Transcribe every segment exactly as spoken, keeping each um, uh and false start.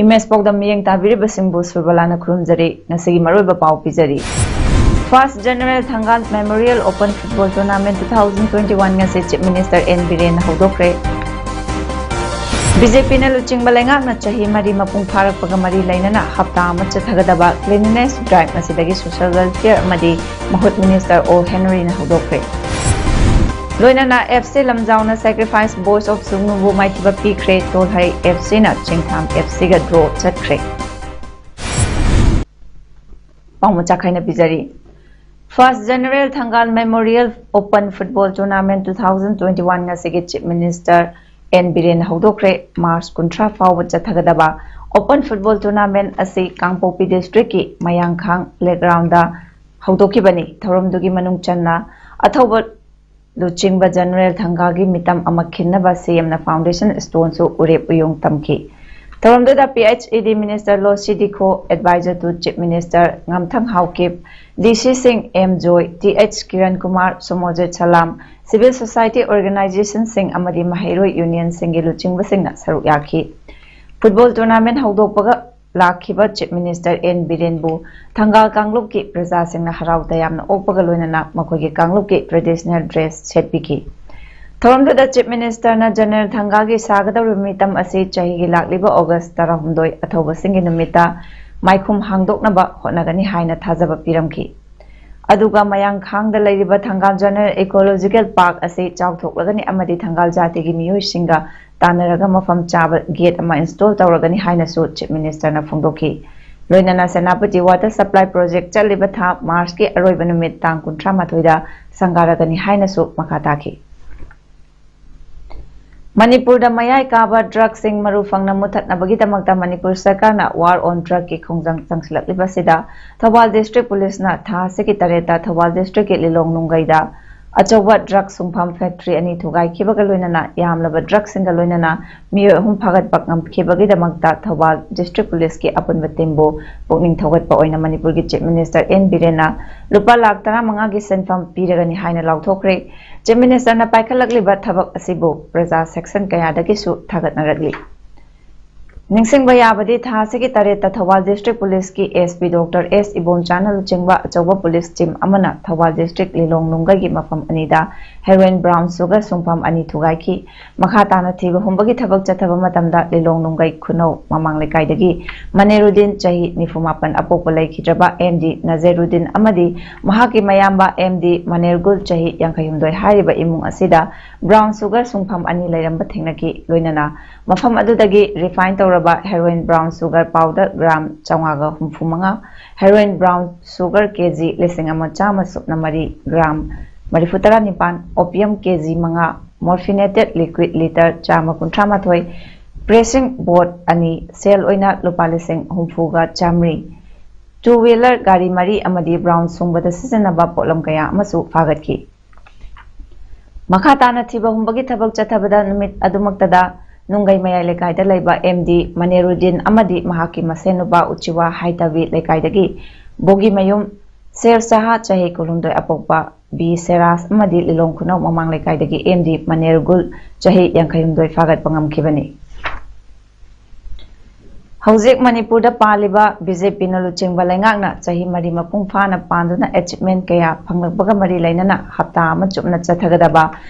Image ꯄꯥꯎꯗꯝ ꯃꯤꯠꯌꯦꯡ ꯇꯥꯕꯤꯔꯤꯕꯁꯤꯡꯕꯨ ꯁꯨꯔꯕꯂꯥꯅ ꯈꯨꯔꯨꯝꯖꯔꯤ꯫ ꯉꯁꯤꯒꯤ ꯃꯔꯨꯑꯣꯏꯕ ꯄꯥꯎ ꯄꯤꯖꯔꯤ꯫ First General Thangal Memorial Open Football Tournament two thousand twenty-one ꯉꯁꯤ Chief Minister N ꯕꯤꯔꯦꯟꯅ ꯍꯧꯗꯣꯛꯈ꯭ꯔꯦ꯫ ꯕꯤ ꯖꯦ ꯄꯤꯅ ꯂꯨꯆꯤꯡꯕ ꯂꯩꯉꯥꯛꯅ ꯆꯍꯤ ꯃꯔꯤ ꯃꯄꯨꯡ ꯐꯥꯔꯛꯄꯒ ꯃꯔꯤ ꯂꯩꯅꯅ ꯍꯞꯇꯥ ꯑꯃ ꯆꯠꯊꯒꯗꯕ Cleanliness Drive ꯉꯁꯤꯗꯒꯤ Social Welfare ꯑꯃꯗꯤ ꯃꯍꯨꯠ Minister O ꯍꯦꯅꯔꯤꯅ ꯍꯧꯗꯣꯛꯈ꯭ꯔꯦ꯫ ꯂꯣꯏꯅꯅ F C ꯂꯝꯖꯥꯎꯅ Sacrifice Boys of ꯁꯨꯒꯅꯨꯕꯨ ꯃꯥꯏꯊꯤꯕ ꯄꯤꯈ꯭ꯔꯦ꯫ ꯇꯣꯜꯍꯩ ꯑꯦꯐ ꯁꯤꯅ ꯆꯤꯡꯊꯥꯝ ꯑꯦꯐ ꯁꯤꯒ draw ꯆꯠꯈ꯭ꯔꯦ꯫ ꯄꯥꯎ ꯃꯆꯥ ꯈꯥꯏꯅ ꯄꯤꯖꯔꯤ꯫ First General Thangal Memorial Open Football Tournament two thousand twenty-one ꯉꯁꯤꯒꯤ Chief Minister N ꯕꯤꯔꯦꯟꯅ ꯍꯧꯗꯣꯛꯈ꯭ꯔꯦ꯫ ꯃꯥꯔꯆ ꯀꯨꯟꯊ꯭ꯔꯥ ꯐꯥꯎꯕ ꯆꯠꯊꯒꯗꯕ Open Football Tournament ꯑꯁꯤ ꯀꯥꯡꯄꯣꯛꯄꯤ districtꯀꯤ ꯃꯌꯥꯡꯈꯥꯡ playgroundꯗ ꯍꯧꯗꯣꯛꯈꯤꯕꯅꯤ꯫ ꯊꯧꯔꯝꯗꯨꯒꯤ ꯃꯅꯨꯡ ꯆꯟꯅ ꯑꯊꯧꯕ ꯂꯨꯆꯤꯡꯕ General ꯊꯪꯒꯥꯜꯒꯤ ꯃꯤꯇꯝ ꯑꯃ ꯈꯤꯟꯅꯕ ꯁꯤ ꯑꯦꯝꯅ foundation stoneꯁꯨ ꯎꯔꯦꯞ ꯎꯌꯣꯡ ꯇꯝꯈꯤ꯫ ꯊꯧꯔꯝꯗꯨꯗ P H E D Minister ꯂꯣꯁꯤ ꯗꯤꯈꯣ, Advisor to Chief Minister ꯉꯝꯊꯪ Haokip, D C ꯁꯤꯡ ꯑꯦꯝ ꯖꯣꯏ, T H ꯀꯤꯔꯟ ꯀꯨꯃꯥꯔ, ꯁꯣꯃꯣꯖꯤꯠ ꯁꯂꯥꯝ, civil society organizationꯁꯤꯡ ꯑꯃꯗꯤ ꯃꯍꯩꯔꯣꯏ unionꯁꯤꯡꯒꯤ ꯂꯨꯆꯤꯡꯕꯁꯤꯡꯅ ꯁꯔꯨꯛ ꯌꯥꯈꯤ꯫ Football tournament ꯍꯧꯗꯣꯛꯄꯒ ꯂꯥꯛꯈꯤꯕ Chief Minister N ꯕꯤꯔꯦꯟꯕꯨ ꯊꯪꯒꯥꯜ ꯀꯥꯡꯂꯨꯞꯀꯤ ꯄ꯭ꯔꯖꯥꯁꯤꯡꯅ ꯍꯔꯥꯎ ꯇꯌꯥꯝꯅ ꯑꯣꯛꯄꯒ ꯂꯣꯏꯅꯅ ꯃꯈꯣꯏꯒꯤ ꯀꯥꯡꯂꯨꯞꯀꯤ traditional dress ꯁꯦꯠꯄꯤꯈꯤ꯫ ꯊꯧꯔꯝꯗꯨꯗ Chief Ministerꯅ General ꯊꯪꯒꯥꯜꯒꯤ ꯁꯥꯒꯗꯧꯔꯤꯕ ꯃꯤꯇꯝ ꯑꯁꯤ ꯆꯍꯤꯒꯤ ꯂꯥꯛꯂꯤꯕ August ꯇꯔꯥꯍꯨꯝꯗꯣꯏ ꯑꯊꯧꯕꯁꯤꯡꯒꯤ ꯅꯨꯃꯤꯠꯇ ꯃꯥꯏꯈꯨꯝ ꯍꯥꯡꯗꯣꯛꯅꯕ ꯍꯣꯠꯅꯒꯅꯤ ꯍꯥꯏꯅ ꯊꯥꯖꯕ ꯄꯤꯔꯝꯈꯤ꯫ ꯑꯗꯨꯒ ꯃꯌꯥꯡꯈꯥꯡꯗ ꯂꯩꯔꯤꯕ ꯊꯪꯒꯥꯜ General Ecological Park ꯑꯁꯤ ꯆꯥꯎꯊꯣꯛꯂꯒꯅꯤ ꯑꯃꯗꯤ ꯊꯪꯒꯥꯜ ꯖꯥꯇꯤꯒꯤ ꯃꯤꯑꯣꯏꯁꯤꯡꯒ ꯇꯥꯟꯅꯔꯒ ꯃꯐꯝ ꯆꯥꯕ gate ꯑꯃ install ꯇꯧꯔꯒꯅꯤ ꯍꯥꯏꯅꯁꯨ Chief Ministerꯅ ꯐꯣꯡꯗꯣꯛꯈꯤ꯫ ꯂꯣꯏꯅꯅ ꯁꯦꯅꯥꯄꯇꯤ water supply project ꯆꯠꯂꯤꯕ ꯊꯥ ꯃꯥꯔꯆꯀꯤ ꯑꯔꯣꯏꯕ ꯅꯨꯃꯤꯠ ꯇꯥꯡ ꯀꯨꯟꯊ꯭ꯔꯥ ꯃꯥꯊꯣꯏꯗ ꯁꯪꯒꯥꯔꯒꯅꯤ ꯍꯥꯏꯅꯁꯨ ꯃꯈꯥ ꯇꯥꯈꯤ꯫ ꯃꯅꯤꯄꯨꯔꯗ ꯃꯌꯥꯏ ꯀꯥꯕ ꯗ꯭ꯔꯒꯁꯤꯡ ꯃꯔꯨ ꯐꯪꯅ ꯃꯨꯊꯠꯅꯕꯒꯤꯗꯃꯛꯇ ꯃꯅꯤꯄꯨꯔ ꯁꯔꯀꯥꯔꯅ ꯋꯥꯔ ꯑꯣꯟ ꯗ꯭ꯔꯒꯀꯤ ꯈꯣꯡꯖꯪ ꯆꯪꯁꯤꯜꯂꯛꯂꯤꯕ ꯑꯁꯤꯗ ꯊꯧꯕꯥꯜ ꯗꯤꯁꯇ꯭ꯔꯤꯛ ꯄꯨꯂꯤꯁꯅ ꯊꯥ ꯑꯁꯤꯒꯤ ꯇꯔꯦꯠꯇ ꯊꯧꯕꯥꯜ ꯗꯤꯁꯇ꯭ꯔꯤꯛꯀꯤ ꯂꯤꯂꯣꯡ ꯅꯨꯡꯒꯩꯗ ꯑꯆꯧꯕ ꯗ꯭ꯔꯒ ꯁꯨꯡꯐꯝ ꯐꯦꯛꯇꯔꯤ ꯑꯅꯤ ꯊꯨꯒꯥꯏꯈꯤꯕꯒ ꯂꯣꯏꯅꯅ ꯌꯥꯝꯂꯕ ꯗ꯭ꯔꯒꯁꯤꯡꯒ ꯂꯣꯏꯅꯅ ꯃꯤꯑꯣꯏ ꯑꯍꯨꯝ ꯐꯥꯒꯠꯄ ꯉꯝꯈꯤꯕꯒꯤꯗꯃꯛꯇ ꯊꯧꯕꯥꯜ ꯗꯤꯁꯇ꯭ꯔꯤꯛ ꯄꯨꯂꯤꯁꯀꯤ ꯑꯄꯨꯟꯕ ꯇꯤꯝꯕꯨ ꯄꯨꯛꯅꯤꯡ ꯊꯧꯒꯠꯄ ꯑꯣꯏꯅ ꯃꯅꯤꯄꯨꯔꯒꯤ ꯆꯤꯐ ꯃꯤꯅꯤꯁꯇꯔ ꯑꯦꯟ ꯕꯤꯔꯦꯟꯅ ꯂꯨꯄꯥ ꯂꯥꯈ ꯇꯔꯥꯃꯉꯥꯒꯤ ꯁꯦꯟꯐꯝ ꯄꯤꯔꯒꯅꯤ ꯍꯥꯏꯅ ꯂꯥꯎꯊꯣꯛꯈ꯭ꯔꯦ꯫ ꯆꯤꯐ ꯃꯤꯅꯤꯁꯇꯔꯅ ꯄꯥꯏꯈꯠꯂꯛꯂꯤꯕ ꯊꯕꯛ ꯑꯁꯤꯕꯨ ꯄ꯭ꯔꯖꯥ ꯁꯦꯛꯁꯟ ꯀꯌꯥꯗꯒꯤꯁꯨ ꯊꯥꯒꯠꯅꯔꯛꯂꯤ꯫ ꯅꯤꯡꯁꯤꯡꯕ ꯌꯥꯕꯗꯤ ꯊꯥ ꯑꯁꯤꯒꯤ ꯇꯔꯦꯠꯇ ꯊꯧꯕꯥꯜ ꯗꯤꯁꯇ꯭ꯔꯤꯛ ꯄꯨꯂꯤꯁꯀꯤ ꯑꯦꯁ ꯄꯤ ꯗꯣꯛꯇꯔ ꯑꯦꯁ ꯏꯕꯣꯝꯆꯥꯅ ꯂꯨꯆꯤꯡꯕ ꯑꯆꯧꯕ ꯄꯨꯂꯤꯁ ꯇꯤꯝ ꯑꯃꯅ ꯊꯧꯕꯥꯜ ꯗꯤꯁꯇ꯭ꯔꯤꯛ ꯂꯤꯂꯣꯡ ꯅꯨꯡꯒꯩꯒꯤ ꯃꯐꯝ ꯑꯅꯤꯗ ꯍꯦꯔꯣꯏꯟ ꯕ꯭ꯔꯥꯎꯟ ꯁꯨꯒꯔ ꯁꯨꯡꯐꯝ ꯑꯅꯤ ꯊꯨꯒꯥꯏꯈꯤ꯫ ꯃꯈꯥ ꯇꯥꯅ ꯊꯤꯕ ꯍꯨꯝꯕꯒꯤ ꯊꯕꯛ ꯆꯠꯊꯕ ꯃꯇꯝꯗ ꯂꯤꯂꯣꯡ ꯅꯨꯡꯒꯩ ꯈꯨꯅꯧ ꯃꯃꯥꯡ ꯂꯩꯀꯥꯏꯗꯒꯤ ꯃꯅꯦꯔꯨꯗꯤꯟ ꯆꯍꯤ ꯅꯤꯐꯨ ꯃꯥꯄꯟ ꯑꯄꯣꯛꯄ ꯂꯩꯈꯤꯗ꯭ꯔꯕ ꯑꯦꯝ ꯗꯤ ꯅꯖꯦꯔꯨꯗꯤꯟ ꯑꯃꯗꯤ ꯃꯍꯥꯛꯀꯤ ꯃꯌꯥꯝꯕ ꯑꯦꯝ ꯗꯤ ꯃꯅꯦꯔꯒꯨꯜ ꯆꯍꯤ ꯌꯥꯡꯈꯩ ꯍꯨꯝꯗꯣꯏ ꯍꯥꯏꯔꯤꯕ ꯏꯃꯨꯡ ꯑꯁꯤꯗ ꯕ꯭ꯔꯥꯎꯟ ꯁꯨꯒꯔ ꯁꯨꯡꯐꯝ ꯑꯅꯤ ꯂꯩꯔꯝꯕ ꯊꯦꯡꯅꯈꯤ꯫ ꯂꯣꯏꯅꯅ ꯃꯐꯝ ꯑꯗꯨꯗꯒꯤ ꯔꯤꯐꯥꯏꯟ ꯇꯧꯔꯕ heroin brown sugar powder gram ꯆꯥꯝꯃꯉꯥꯒ ꯍꯨꯝꯐꯨ ꯃꯉꯥ, heroin brown sugar K G ꯂꯤꯁꯤꯡ ꯑꯃ ꯆꯥꯝꯃ ꯁꯨꯞꯅ ꯃꯔꯤ ꯒ꯭ꯔꯥꯝ ꯃꯔꯤꯐꯨ ꯇꯔꯥ ꯅꯤꯄꯥꯟ, ꯑꯣꯄꯤꯌꯝ ꯀꯦ ꯖꯤ ꯃꯉꯥ, ꯃꯣꯔꯐꯤꯅꯦꯇꯦꯠ ꯂꯤꯀ꯭ꯋꯤꯠ ꯂꯤꯇꯔ ꯆꯥꯝꯃ ꯀꯨꯟꯊ꯭ꯔꯥ ꯃꯥꯊꯣꯏ, ꯄ꯭ꯔꯦꯁꯤꯡ ꯕꯣꯔꯗ ꯑꯅꯤ, ꯁꯦꯜ ꯑꯣꯏꯅ ꯂꯨꯄꯥ ꯂꯤꯁꯤꯡ ꯍꯨꯝꯐꯨꯒ ꯆꯥꯝꯃꯔꯤ, ꯇꯨ ꯋꯤꯂꯔ ꯒꯥꯔꯤ ꯃꯔꯤ ꯑꯃꯗꯤ ꯕ꯭ꯔꯥꯎꯟ ꯁꯨꯡꯕꯗ ꯁꯤꯖꯤꯟꯅꯕ ꯄꯣꯠꯂꯝ ꯀꯌꯥ ꯑꯃꯁꯨ ꯐꯥꯒꯠꯈꯤ꯫ ꯃꯈꯥ ꯇꯥꯅ ꯊꯤꯕ ꯍꯨꯝꯕꯒꯤ ꯊꯕꯛ ꯆꯠꯊꯕꯗ ꯅꯨꯃꯤꯠ ꯑꯗꯨꯃꯛꯇꯗ ꯅꯨꯡꯒꯩ ꯃꯌꯥꯏ ꯂꯩꯀꯥꯏꯗ ꯂꯩꯕ ꯑꯦꯝ ꯗꯤ ꯃꯅꯦꯔꯨꯗꯤꯟ ꯑꯃꯗꯤ ꯃꯍꯥꯛꯀꯤ ꯃꯁꯦꯟ ꯅꯨꯄꯥ ꯎꯆꯤꯋꯥ ꯍꯥꯏꯇꯥꯕꯤ ꯂꯩꯀꯥꯏꯗꯒꯤ ꯕꯣꯒꯤꯃꯌꯨꯝ ꯁꯦꯔ ꯁꯍꯥ ꯆꯍꯤ ꯀꯨꯟꯍꯨꯝꯗꯣꯏ ꯑꯄꯣꯛꯄ ꯕꯤ ꯁꯦꯔꯥꯖ ꯑꯃꯗꯤ ꯂꯤꯂꯣꯡ ꯈꯨꯅꯧ ꯃꯃꯥꯡ ꯂꯩꯀꯥꯏꯗꯒꯤ ꯑꯦꯝ ꯗꯤ ꯃꯅꯦꯔꯒꯨꯜ ꯆꯍꯤ ꯌꯥꯡꯈꯩꯍꯨꯝꯗꯣꯏ ꯐꯥꯒꯠꯄ ꯉꯝꯈꯤꯕꯅꯤ꯫ ꯍꯧꯖꯤꯛ ꯃꯅꯤꯄꯨꯔꯗ ꯄꯥꯜꯂꯤꯕ ꯕꯤ ꯖꯦ ꯄꯤꯅ ꯂꯨꯆꯤꯡꯕ ꯂꯩꯉꯥꯛꯅ ꯆꯍꯤ ꯃꯔꯤ ꯃꯄꯨꯡ ꯐꯥꯅ ꯄꯥꯟꯗꯨꯅ ꯑꯦꯆꯤꯞꯃꯦꯟ ꯀꯌꯥ ꯐꯪꯂꯛꯄꯒ ꯃꯔꯤ ꯂꯩꯅꯅ ꯍꯞꯇꯥ ꯑꯃ ꯆꯨꯞꯅ ꯆꯠꯊꯒꯗꯕ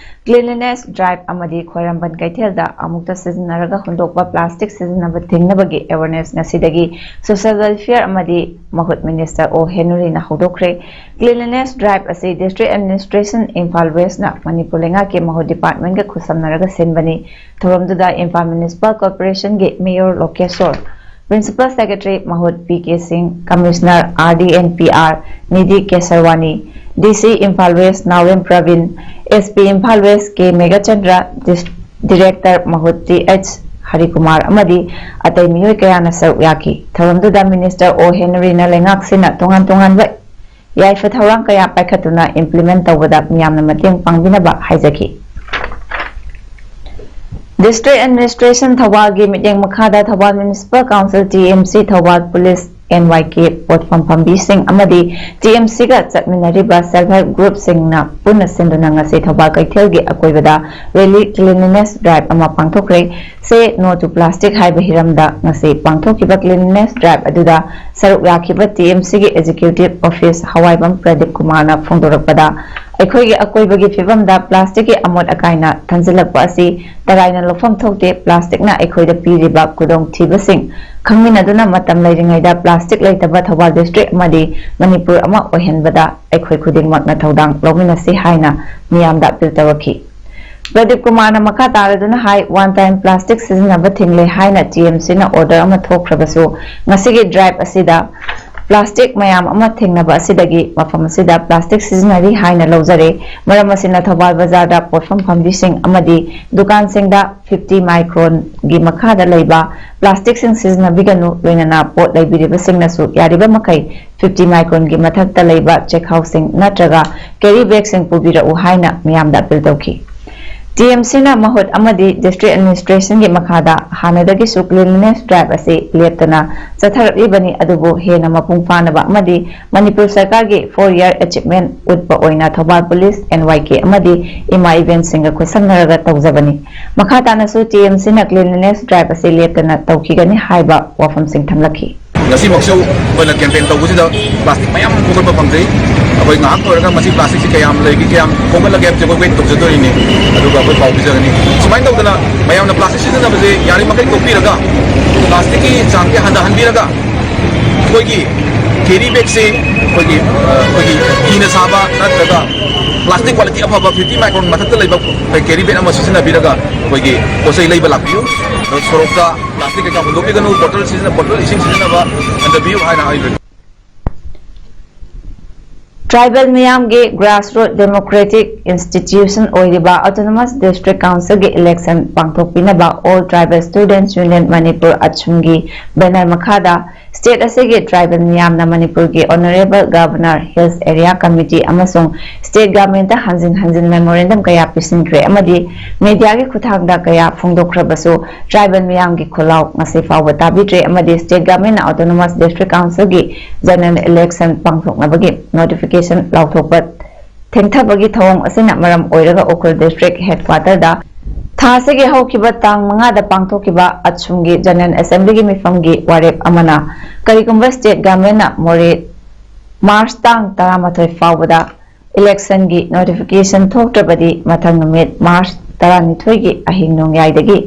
ꯀ꯭ꯂꯤꯟꯂꯤꯅꯦꯁ ꯗ꯭ꯔꯥꯏꯚ ꯑꯃꯗꯤ ꯈ꯭ꯋꯥꯏꯔꯝꯕꯟ ꯀꯩꯊꯦꯜꯗ ꯑꯃꯨꯛꯇ ꯁꯤꯖꯤꯟꯅꯔꯒ ꯍꯨꯟꯗꯣꯛꯄ ꯄ꯭ꯂꯥꯁꯇꯤꯛ ꯁꯤꯖꯤꯟꯅꯕ ꯊꯤꯡꯅꯕꯒꯤ ꯑꯦꯋꯥꯔꯅꯦꯁ ꯉꯁꯤꯗꯒꯤ ꯁꯣꯁꯤꯌꯦꯜ ꯋꯦꯜꯐꯤꯌꯔ ꯑꯃꯗꯤ ꯃꯍꯨꯠ ꯃꯤꯅꯤꯁꯇꯔ ꯑꯣ ꯍꯦꯅꯔꯤꯅ ꯍꯧꯗꯣꯛꯈ꯭ꯔꯦ꯫ ꯀ꯭ꯂꯤꯟꯂꯤꯅꯦꯁ ꯗ꯭ꯔꯥꯏꯚ ꯑꯁꯤ ꯗꯤꯁꯇ꯭ꯔꯤꯛ ꯑꯦꯗꯃꯤꯅꯤꯁꯇ꯭ꯔꯦꯁꯟ ꯏꯝꯐꯥꯜ ꯋꯦꯁꯅ ꯃꯅꯤꯄꯨꯔ ꯂꯩꯉꯥꯛꯀꯤ ꯃꯍꯨꯠ ꯗꯤꯄꯥꯔꯠꯃꯦꯟꯒ ꯈꯨꯠꯁꯝꯅꯔꯒ ꯁꯤꯟꯕꯅꯤ꯫ ꯊꯧꯔꯝꯗꯨꯗ ꯏꯝꯐꯥꯜ ꯃ꯭ꯌꯨꯅꯤꯁꯤꯄꯥꯜ ꯀꯣꯔꯄꯣꯔꯦꯁꯟꯒꯤ ꯃꯦꯌꯔ ꯂꯣꯀꯦꯁꯣꯔ, ꯄ꯭ꯔꯤꯟꯁꯤꯄꯥꯜ ꯁꯦꯀ꯭ꯔꯦꯇꯔꯤ ꯃꯍꯨꯠ P K Singh, commissioner R D N P R Nidhi Kesarwani, D C Imphal west Naorem Praveen, S P Imphal west K Meghachandra, ꯗꯤꯁ-, ꯗꯤꯔꯦꯛꯇꯔ ꯃꯍꯨꯠ ꯇꯤ ꯑꯩꯆ ꯍꯔꯤꯀꯨꯃꯥꯔ ꯑꯃꯗꯤ ꯑꯇꯩ ꯃꯤꯑꯣꯏ ꯀꯌꯥꯅ ꯁꯔꯨꯛ ꯌꯥꯈꯤ꯫ ꯊꯧꯔꯝꯗꯨꯗ ꯃꯤꯅꯤꯁꯇꯔ ꯑꯣ ꯍꯦꯅꯔꯤꯅ ꯂꯩꯉꯥꯛꯁꯤꯅ ꯇꯣꯉꯥꯟ ꯇꯣꯉꯥꯟꯕ ꯌꯥꯏꯐ ꯊꯧꯔꯥꯡ ꯀꯌꯥ ꯄꯥꯏꯈꯠꯇꯨꯅ implement ꯇꯧꯕꯗ ꯃꯤꯌꯥꯝꯅ ꯃꯇꯦꯡ ꯄꯥꯡꯕꯤꯅꯕ ꯍꯥꯏꯖꯈꯤ꯫ District Administration ꯊꯧꯕꯥꯜꯒꯤ ꯃꯤꯠꯌꯦꯡ ꯃꯈꯥꯗ Thoubal Municipal Council, T M C, Thoubal police, N Y K, ꯄꯣꯠꯐꯝ ꯐꯝꯕꯤꯁꯤꯡ ꯑꯃꯗꯤ ꯇꯤ ꯑꯦꯝ ꯁꯤꯒ ꯆꯠꯃꯤꯟꯅꯔꯤꯕ self help group ꯁꯤꯡꯅ ꯄꯨꯟꯅ ꯁꯤꯟꯗꯨꯅ ꯉꯁꯤ ꯊꯧꯕꯥꯜ ꯀꯩꯊꯦꯜꯒꯤ ꯑꯀꯣꯏꯕꯗ rally cleanliness drive ꯑꯃ ꯄꯥꯡꯊꯣꯛꯈ꯭ꯔꯦ꯫ Say No to Plastic ꯍꯥꯏꯕ ꯍꯤꯔꯝꯗ ꯉꯁꯤ ꯄꯥꯡꯊꯣꯛꯈꯤꯕ cleanliness drive ꯑꯗꯨꯗ ꯁꯔꯨꯛ ꯌꯥꯈꯤꯕ ꯇꯤ ꯑꯦꯝ ꯁꯤꯒꯤ Executive Office ꯍꯋꯥꯏꯕꯝ ꯄ꯭ꯔꯗꯤꯞ ꯀꯨꯃꯥꯔꯅ ꯐꯣꯡꯗꯣꯔꯛꯄꯗ, ꯑꯩꯈꯣꯏꯒꯤ ꯑꯀꯣꯏꯕꯒꯤ ꯐꯤꯕꯝꯗ plastic ꯀꯤ ꯑꯃꯣꯠ ꯑꯀꯥꯏꯅ ꯊꯝꯖꯤꯜꯂꯛꯄ ꯑꯁꯤ ꯇꯔꯥꯏꯅ ꯂꯧꯐꯝ ꯊꯣꯛꯇꯦ꯫ Plastic ꯅ ꯑꯩꯈꯣꯏꯗ ꯄꯤꯔꯤꯕ ꯈꯨꯗꯣꯡꯊꯤꯕꯁꯤꯡ ꯈꯪꯃꯤꯟꯅꯗꯨꯅ ꯃꯇꯝ ꯂꯩꯔꯤꯉꯩꯗ plastic ꯂꯩꯇꯕ ꯊꯧꯕꯥꯜ district ꯑꯃꯗꯤ ꯃꯅꯤꯄꯨꯔ ꯑꯃ ꯑꯣꯏꯍꯟꯕꯗ ꯑꯩꯈꯣꯏ ꯈꯨꯗꯤꯡꯃꯛꯅ ꯊꯧꯗꯥꯡ ꯂꯧꯃꯤꯟꯅꯁꯤ ꯍꯥꯏꯅ ꯃꯤꯌꯥꯝꯗ appeal ꯇꯧꯔꯛꯈꯤ꯫ ꯄ꯭ꯔꯗꯤꯞ ꯀꯨꯃꯥꯔꯅ ꯃꯈꯥ ꯇꯥꯔꯗꯨꯅ ꯍꯥꯏ, one time plastic ꯁꯤꯖꯤꯟꯅꯕ ꯊꯤꯡꯂꯦ ꯍꯥꯏꯅ ꯇꯤ ꯑꯦꯝ ꯁꯤꯅ order ꯑꯃ ꯊꯣꯛꯈ꯭ꯔꯕꯁꯨ, ꯉꯁꯤꯒꯤ drive ꯑꯁꯤꯗ plastic ꯃꯌꯥꯝ ꯑꯃ ꯊꯦꯡꯅꯕ ꯑꯁꯤꯗꯒꯤ ꯃꯐꯝ ꯑꯁꯤꯗ plastic ꯁꯤꯖꯤꯟꯅꯔꯤ ꯍꯥꯏꯅ ꯂꯧꯖꯔꯦ꯫ ꯃꯔꯝ ꯑꯁꯤꯅ ꯊꯧꯕꯥꯜ ꯕꯖꯥꯔꯗ ꯄꯣꯠꯐꯝ ꯐꯝꯕꯤꯁꯤꯡ ꯑꯃꯗꯤ ꯗꯨꯀꯥꯟꯁꯤꯡꯗ fifty micron ꯒꯤ ꯃꯈꯥꯗ ꯂꯩꯕ plastic ꯁꯤꯡ ꯁꯤꯖꯤꯟꯅꯕꯤꯒꯅꯨ, ꯂꯣꯏꯅꯅ ꯄꯣꯠ ꯂꯩꯕꯤꯔꯤꯕꯁꯤꯡꯅꯁꯨ ꯌꯥꯔꯤꯕ ꯃꯈꯩ fifty micron ꯒꯤ ꯃꯊꯛꯇ ꯂꯩꯕ ꯆꯦꯈꯥꯎꯁꯤꯡ ꯅꯠꯇ꯭ꯔꯒ carry bag ꯁꯤꯡ ꯄꯨꯕꯤꯔꯛꯎ ꯍꯥꯏꯅ ꯃꯤꯌꯥꯝꯗ appeal ꯇꯧꯈꯤ꯫ ꯇꯤ ꯑꯦꯝ ꯁꯤꯅ ꯃꯍꯨꯠ ꯑꯃꯗꯤ District Administration ꯒꯤ ꯃꯈꯥꯗ ꯍꯥꯟꯅꯗꯒꯤꯁꯨ cleanliness drive ꯑꯁꯤ ꯂꯦꯞꯇꯅ ꯆꯠꯊꯔꯛꯂꯤꯕꯅꯤ, ꯑꯗꯨꯕꯨ ꯍꯦꯟꯅ ꯃꯄꯨꯡ ꯐꯥꯅꯕ ꯑꯃꯗꯤ ꯃꯅꯤꯄꯨꯔ ꯁꯔꯀꯥꯔꯒꯤ four year achievement ꯎꯠꯄ ꯑꯣꯏꯅ ꯊꯧꯕꯥꯜ ꯄꯨꯂꯤꯁ, ꯑꯦꯟ ꯋꯥꯏ ꯀꯦ ꯑꯃꯗꯤ ꯏꯃꯥ ꯏꯕꯦꯟꯁꯤꯡꯒ ꯈꯨꯠꯁꯝꯅꯔꯒ ꯇꯧꯖꯕꯅꯤ꯫ ꯃꯈꯥ ꯇꯥꯅꯁꯨ ꯇꯤ ꯑꯦꯝ ꯁꯤꯅ cleanliness drive ꯑꯁꯤ ꯂꯦꯞꯇꯅ ꯇꯧꯈꯤꯒꯅꯤ ꯍꯥꯏꯕ ꯋꯥꯐꯝꯁꯤꯡ ꯊꯝꯂꯛꯈꯤ꯫ ꯉꯁꯤꯃꯛꯁꯨ ꯑꯩꯈꯣꯏꯅ campaign ꯇꯧꯕꯁꯤꯗ plastic ꯃꯌꯥꯝ ꯈꯣꯝꯒꯠꯄ ꯐꯪꯖꯩ꯫ ꯑꯩꯈꯣꯏ ꯉꯥꯏꯍꯥꯛ ꯂꯣꯏꯔꯒ ꯃꯁꯤ plastic ꯁꯤ ꯀꯌꯥꯝ ꯂꯩꯒꯦ, ꯀꯌꯥꯝ ꯈꯣꯝꯒꯠꯂꯒꯦ ꯍꯥꯏꯕꯁꯦ ꯑꯩꯈꯣꯏ wait ꯇꯧꯖꯗꯣꯔꯤꯅꯤ, ꯑꯗꯨꯒ ꯑꯩꯈꯣꯏ ꯄꯥꯎ ꯄꯤꯖꯒꯅꯤ꯫ ꯁꯨꯃꯥꯏꯅ ꯇꯧꯗꯅ ꯃꯌꯥꯝꯅ plastic ꯁꯤꯖꯤꯟꯅꯕꯁꯦ ꯌꯥꯔꯤꯃꯈꯩ ꯇꯣꯛꯄꯤꯔꯒ, plastic ꯀꯤ ꯆꯥꯡꯁꯦ ꯍꯟꯊꯍꯟꯕꯤꯔꯒ, ꯑꯩꯈꯣꯏꯒꯤ carry bag ꯁꯤ ꯑꯩꯈꯣꯏꯒꯤ, ꯑ, ꯑꯩꯈꯣꯏꯒꯤ ꯐꯤꯅ ꯁꯥꯕ ꯅꯠꯇ꯭ꯔꯒ plastic quality ꯑꯐꯕ fifty micron ꯃꯊꯛꯇ ꯂꯩꯕ ꯑꯩꯈꯣꯏ carry bag ꯑꯃ ꯁꯤꯖꯤꯟꯅꯕꯤꯔꯒ ꯑꯩꯈꯣꯏꯒꯤ ꯄꯣꯠ ꯆꯩ ꯂꯩꯕ ꯂꯥꯛꯄꯤꯌꯨ꯫ ꯑꯗꯣ ꯁꯣꯔꯣꯛꯇ plastic ꯀꯩꯀꯥ ꯍꯨꯟꯗꯣꯛꯄꯤꯒꯅꯨ, bottle ꯁꯤꯖꯤꯟꯅ-, bottle ꯏꯁꯤꯡ ꯁꯤꯖꯤꯟꯅꯕ ꯍꯟꯊꯕꯤꯌꯨ ꯍꯥꯏꯅ ꯍꯥꯏꯖꯔꯤ꯫ Tribal ꯃꯤꯌꯥꯝꯒꯤ grassroot democratic institution ꯑꯣꯏꯔꯤꯕ Autonomous District Councilꯒꯤ election ꯄꯥꯡꯊꯣꯛꯄꯤꯅꯕ All Tribal Students Union Manipur, ATSUMꯒꯤ banner ꯃꯈꯥꯗ state ꯑꯁꯤꯒꯤ tribal ꯃꯤꯌꯥꯝꯅ ꯃꯅꯤꯄꯨꯔꯒꯤ Honourable Governor, Hills Area Committee ꯑꯃꯁꯨꯡ state governmentꯇ ꯍꯟꯖꯤꯟ ꯍꯟꯖꯤꯟ memorandum ꯀꯌꯥ ꯄꯤꯁꯤꯟꯈ꯭ꯔꯦ ꯑꯃꯗꯤ mediaꯒꯤ ꯈꯨꯠꯊꯥꯡꯗ ꯀꯌꯥ ꯐꯣꯡꯗꯣꯛꯈ꯭ꯔꯕꯁꯨ tribal ꯃꯤꯌꯥꯝꯒꯤ ꯈꯣꯜꯂꯥꯎ ꯉꯁꯤ ꯐꯥꯎꯕ ꯇꯥꯕꯤꯗ꯭ꯔꯦ ꯑꯃꯗꯤ state governmentꯅ Autonomous District Councilꯒꯤ general election ꯄꯥꯡꯊꯣꯛꯅꯕꯒꯤ notification ꯂꯥꯎꯊꯣꯛꯄ ꯊꯦꯡꯊꯕꯒꯤ ꯊꯧꯑꯣꯡ ꯑꯁꯤꯅ ꯃꯔꯝ ꯑꯣꯏꯔꯒ ꯎꯈ꯭ꯔꯨꯜ district headquarterꯗ ꯊꯥ ꯑꯁꯤꯒꯤ ꯍꯧꯈꯤꯕ ꯇꯥꯡ ꯃꯉꯥꯗ ꯄꯥꯡꯊꯣꯛꯈꯤꯕ ATSUMꯒꯤ General Assemblyꯒꯤ ꯃꯤꯐꯝꯒꯤ ꯋꯥꯔꯦꯞ ꯑꯃꯅ ꯀꯔꯤꯒꯨꯝꯕ state governmentꯅ ꯃꯣꯔꯦ March ꯇꯥꯡ ꯇꯔꯥꯃꯥꯊꯣꯏ ꯐꯥꯎꯕꯗ electionꯒꯤ notification ꯊꯣꯛꯇ꯭ꯔꯕꯗꯤ ꯃꯊꯪ ꯅꯨꯃꯤꯠ March ꯇꯔꯥꯅꯤꯊꯣꯏꯒꯤ ꯑꯍꯤꯡ ꯅꯣꯡꯌꯥꯏꯗꯒꯤ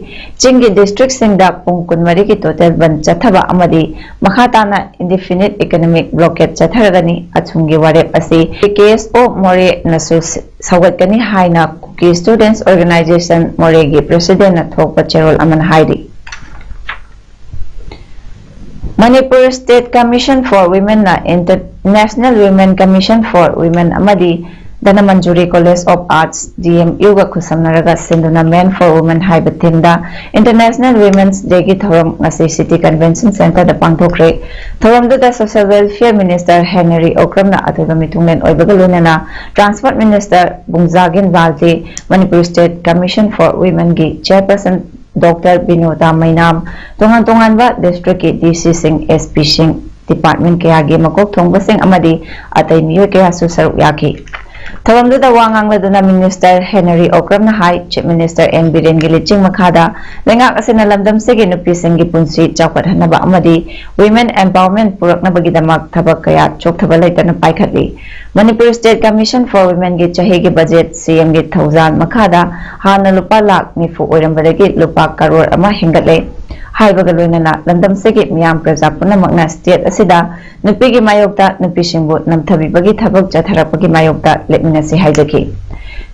ꯆꯤꯡꯒꯤ districtꯁꯤꯡꯗ ꯄꯨꯡ ꯀꯨꯟꯃꯔꯤꯒꯤ total ꯕꯟ ꯆꯠꯊꯕ ꯑꯃꯗꯤ ꯃꯈꯥ ꯇꯥꯅ indefinite economic blockade ꯆꯠꯊꯔꯒꯅꯤ꯫ ATSUMꯒꯤ ꯋꯥꯔꯦꯞ ꯑꯁꯤ KSO ꯃꯣꯔꯦꯅꯁꯨ ꯁꯧꯒꯠꯀꯅꯤ ꯍꯥꯏꯅ Kuki Students Organisation ꯃꯣꯔꯦꯒꯤ presidentꯅ ꯊꯣꯛꯄ ꯆꯦꯔꯣꯜ ꯑꯃꯅ ꯍꯥꯏꯔꯤ꯫ Manipur State Commission for Womenꯅ International Women Commission for Women ꯑꯃꯗꯤ Dhanamanjuri College of Arts, DMUꯒ ꯈꯨꯠꯁꯝꯅꯔꯒ ꯁꯤꯟꯗꯨꯅ Men for Women ꯍꯥꯏꯕ themeꯗ International Women's Dayꯒꯤ ꯊꯧꯔꯝ ꯉꯁꯤ City Convention Centreꯗ ꯄꯥꯡꯊꯣꯛꯈ꯭ꯔꯦ꯫ ꯊꯧꯔꯝꯗꯨꯗ Social Welfare Minister Henry Okramꯅ ꯑꯊꯣꯏꯕ ꯃꯤꯊꯨꯡꯂꯦꯟ ꯑꯣꯏꯕꯒ ꯂꯣꯏꯅꯅ Transport Minister ꯕꯨꯡꯖꯥꯒꯤꯟ Valte, Manipur State Commission for Womenꯒꯤ Chairperson Doctor ꯕꯤꯅꯣꯗꯥ ꯃꯩꯅꯥꯝ, ꯇꯣꯉꯥꯟ ꯇꯣꯉꯥꯟꯕ districtꯀꯤ DCꯁꯤꯡ, SPꯁꯤꯡ, department ꯀꯌꯥꯒꯤ ꯃꯀꯣꯛ ꯊꯣꯡꯕꯁꯤꯡ ꯑꯃꯗꯤ ꯑꯇꯩ ꯃꯤꯑꯣꯏ ꯀꯌꯥꯁꯨ ꯁꯔꯨꯛ ꯌꯥꯈꯤ꯫ ꯊꯧꯔꯝꯗꯨꯗ ꯋꯥ ꯉꯥꯡꯂꯗꯨꯅ Minister Henry Okramꯅ ꯍꯥꯏ, Chief Minister N ꯕꯤꯔꯦꯟꯒꯤ ꯂꯤꯆꯤꯡ ꯃꯈꯥꯗ ꯂꯩꯉꯥꯛ ꯑꯁꯤꯅ ꯂꯝꯗꯝꯁꯤꯒꯤ ꯅꯨꯄꯤꯁꯤꯡꯒꯤ ꯄꯨꯟꯁꯤ ꯆꯥꯎꯈꯠꯍꯟꯅꯕ ꯑꯃꯗꯤ women empowerment ꯄꯨꯔꯛꯅꯕꯒꯤꯗꯃꯛ ꯊꯕꯛ ꯀꯌꯥ ꯆꯣꯛꯊꯕ ꯂꯩꯇꯅ ꯄꯥꯏꯈꯠꯂꯤ꯫ Manipur State Commission for Womenꯒꯤ ꯆꯍꯤꯒꯤ budget CMꯒꯤ ꯊꯧꯖꯥꯜ ꯃꯈꯥꯗ ꯍꯥꯟꯅ ꯂꯨꯄꯥ ꯂꯥꯈ ꯅꯤꯐꯨ ꯑꯣꯏꯔꯝꯕꯗꯒꯤ ꯂꯨꯄꯥ ꯀꯔꯣꯔ ꯑꯃ ꯍꯦꯟꯒꯠꯂꯦ ꯍꯥꯏꯕꯒ ꯂꯣꯏꯅꯅ ꯂꯝꯗꯝꯁꯤꯒꯤ ꯃꯤꯌꯥꯝ ꯄ꯭ꯔꯖꯥ ꯄꯨꯝꯅꯃꯛꯅ state ꯑꯁꯤꯗ ꯅꯨꯄꯤꯒꯤ ꯃꯥꯌꯣꯛꯇ ꯅꯨꯄꯤꯁꯤꯡꯕꯨ ꯅꯝꯊꯕꯤꯕꯒꯤ ꯊꯕꯛ ꯆꯠꯊꯔꯛꯄꯒꯤ ꯃꯥꯌꯣꯛꯇ ꯂꯦꯞꯃꯤꯟꯅꯁꯤ ꯍꯥꯏꯖꯈꯤ꯫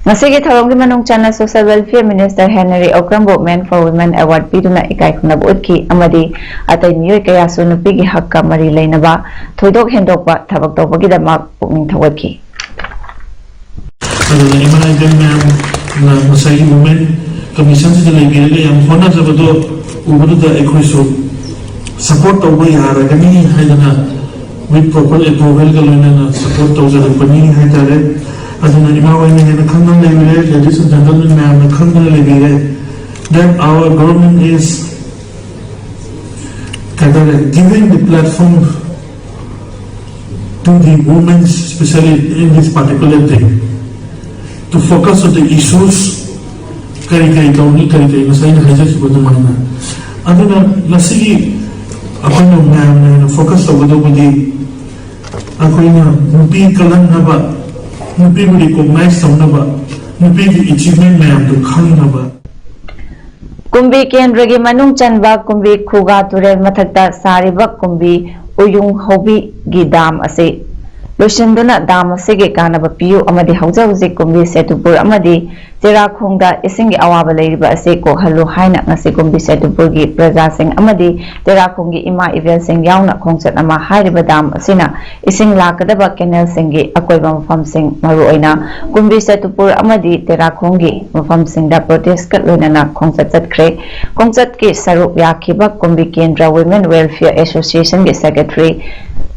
ꯉꯁꯤꯒꯤ ꯊꯧꯔꯝꯒꯤ ꯃꯅꯨꯡ ꯆꯟꯅ Social Welfare Minister Henry Okram ꯕꯨ Men for Women Award ꯄꯤꯗꯨꯅ ꯏꯀꯥꯏ ꯈꯨꯝꯅꯕ ꯎꯠꯈꯤ ꯑꯃꯗꯤ ꯑꯇꯩ ꯃꯤꯑꯣꯏ ꯀꯌꯥꯁꯨ ꯅꯨꯄꯤꯒꯤ ꯍꯛꯀ ꯃꯔꯤ ꯂꯩꯅꯕ ꯊꯣꯏꯗꯣꯛ ꯍꯦꯟꯗꯣꯛꯄ ꯊꯕꯛ ꯇꯧꯕꯒꯤꯗꯃꯛ ꯄꯨꯛꯅꯤꯡ ꯊꯧꯒꯠꯈꯤ꯫ ꯑꯗꯨꯅ ꯏꯃꯥ ꯏꯕꯦꯟ ꯃꯌꯥꯝꯅ ꯉꯁꯥꯏꯒꯤ Women Commission ꯁꯤꯗ ꯂꯩꯕꯤꯔꯒ ꯌꯥꯝ ꯍꯣꯠꯅꯖꯕꯗꯣ ꯎꯕꯗꯨꯗ ꯑꯩꯈꯣꯏꯁꯨ support ꯇꯧꯕ ꯌꯥꯔꯒꯅꯤ ꯍꯥꯏꯗꯅ with proper approval ꯒ ꯂꯣꯏꯅꯅ support ꯇꯧꯖꯔꯛꯄꯅꯤ ꯍꯥꯏꯇꯥꯔꯦ꯫ ꯑꯗꯨꯅ ꯏꯃꯥ ꯍꯣꯏꯅ ꯍꯦꯟꯅ ꯈꯪꯗꯅ ꯂꯩꯕꯤꯔꯦ, ladies and gentlemen ꯃꯌꯥꯝꯅ ꯈꯪꯗꯅ ꯂꯩꯕꯤꯔꯦ, that our government is ꯀꯩ ꯍꯥꯏꯇꯥꯔꯦ, giving the platform to the women, especially in this particular day, to focus on the issues, ꯀꯔꯤ ꯀꯔꯤ ꯇꯧꯅꯤ, ꯀꯔꯤ ꯀꯔꯤ ꯉꯁꯥꯏ ꯑꯩꯅ ꯍꯥꯏꯖꯈꯤꯕ ꯑꯗꯨꯃꯥꯏꯅ꯫ ꯑꯗꯨꯅ ꯉꯁꯤꯒꯤ ꯑꯩꯈꯣꯏꯅ ꯃꯌꯥꯝꯅ ꯍꯦꯟꯅ focus ꯇꯧꯒꯗꯧꯕꯗꯤ ꯑꯩꯈꯣꯏꯅ ꯅꯨꯄꯤ ꯀꯜꯍꯟꯅꯕ, ꯅꯨꯄꯤꯕꯨ recognize ꯇꯧꯅꯕ, ꯅꯨꯄꯤꯒꯤ achievement ꯃꯌꯥꯝꯗꯨ ꯈꯪꯅꯕ꯫ ꯀꯨꯝꯕꯤ ꯀꯦꯟꯗ꯭ꯔꯒꯤ ꯃꯅꯨꯡ ꯆꯟꯕ ꯀꯨꯝꯕꯤ ꯈꯨꯒꯥ ꯇꯨꯔꯦꯜ ꯃꯊꯛꯇ ꯁꯥꯔꯤꯕ ꯀꯨꯝꯕꯤ ꯎꯌꯨꯡ ꯍꯧꯕꯤꯒꯤ ꯗꯥꯝ ꯑꯁꯤ ꯂꯣꯏꯁꯤꯟꯗꯨꯅ ꯗꯥꯝ ꯑꯁꯤꯒꯤ ꯀꯥꯟꯅꯕ ꯄꯤꯌꯨ ꯑꯃꯗꯤ ꯍꯧꯖꯤꯛ ꯍꯧꯖꯤꯛ ꯀꯨꯝꯕꯤ ꯁꯦꯇꯨꯄꯨꯔ ꯑꯃꯗꯤ ꯇꯦꯔꯥꯈꯣꯡꯗ ꯏꯁꯤꯡꯒꯤ ꯑꯋꯥꯕ ꯂꯩꯔꯤꯕ ꯑꯁꯤ ꯀꯣꯛꯍꯜꯂꯨ ꯍꯥꯏꯅ ꯉꯁꯤ ꯀꯨꯝꯕꯤ ꯁꯦꯇꯨꯄꯨꯔꯒꯤ ꯄ꯭ꯔꯖꯥꯁꯤꯡ ꯑꯃꯗꯤ ꯇꯦꯔꯥꯈꯣꯡꯒꯤ ꯏꯃꯥ ꯏꯕꯦꯜꯁꯤꯡ ꯌꯥꯎꯅ ꯈꯣꯡꯆꯠ ꯑꯃ ꯍꯥꯏꯔꯤꯕ ꯗꯥꯝ ꯑꯁꯤꯅ ꯏꯁꯤꯡ ꯂꯥꯛꯀꯗꯕ ꯀꯦꯅꯦꯜꯁꯤꯡꯒꯤ ꯑꯀꯣꯏꯕ ꯃꯐꯝꯁꯤꯡ, ꯃꯔꯨꯑꯣꯏꯅ ꯀꯨꯝꯕꯤ ꯁꯦꯇꯨꯄꯨꯔ ꯑꯃꯗꯤ ꯇꯦꯔꯥꯈꯣꯡꯒꯤ ꯃꯐꯝꯁꯤꯡꯗ protest ꯀ ꯂꯣꯏꯅꯅ ꯈꯣꯡꯆꯠ ꯆꯠꯈ꯭ꯔꯦ꯫ ꯈꯣꯡꯆꯠꯀꯤ ꯁꯔꯨꯛ ꯌꯥꯈꯤꯕ ꯀꯨꯝꯕꯤ ꯀꯦꯟꯗ꯭ꯔ Women Welfare Association ꯒꯤ secretary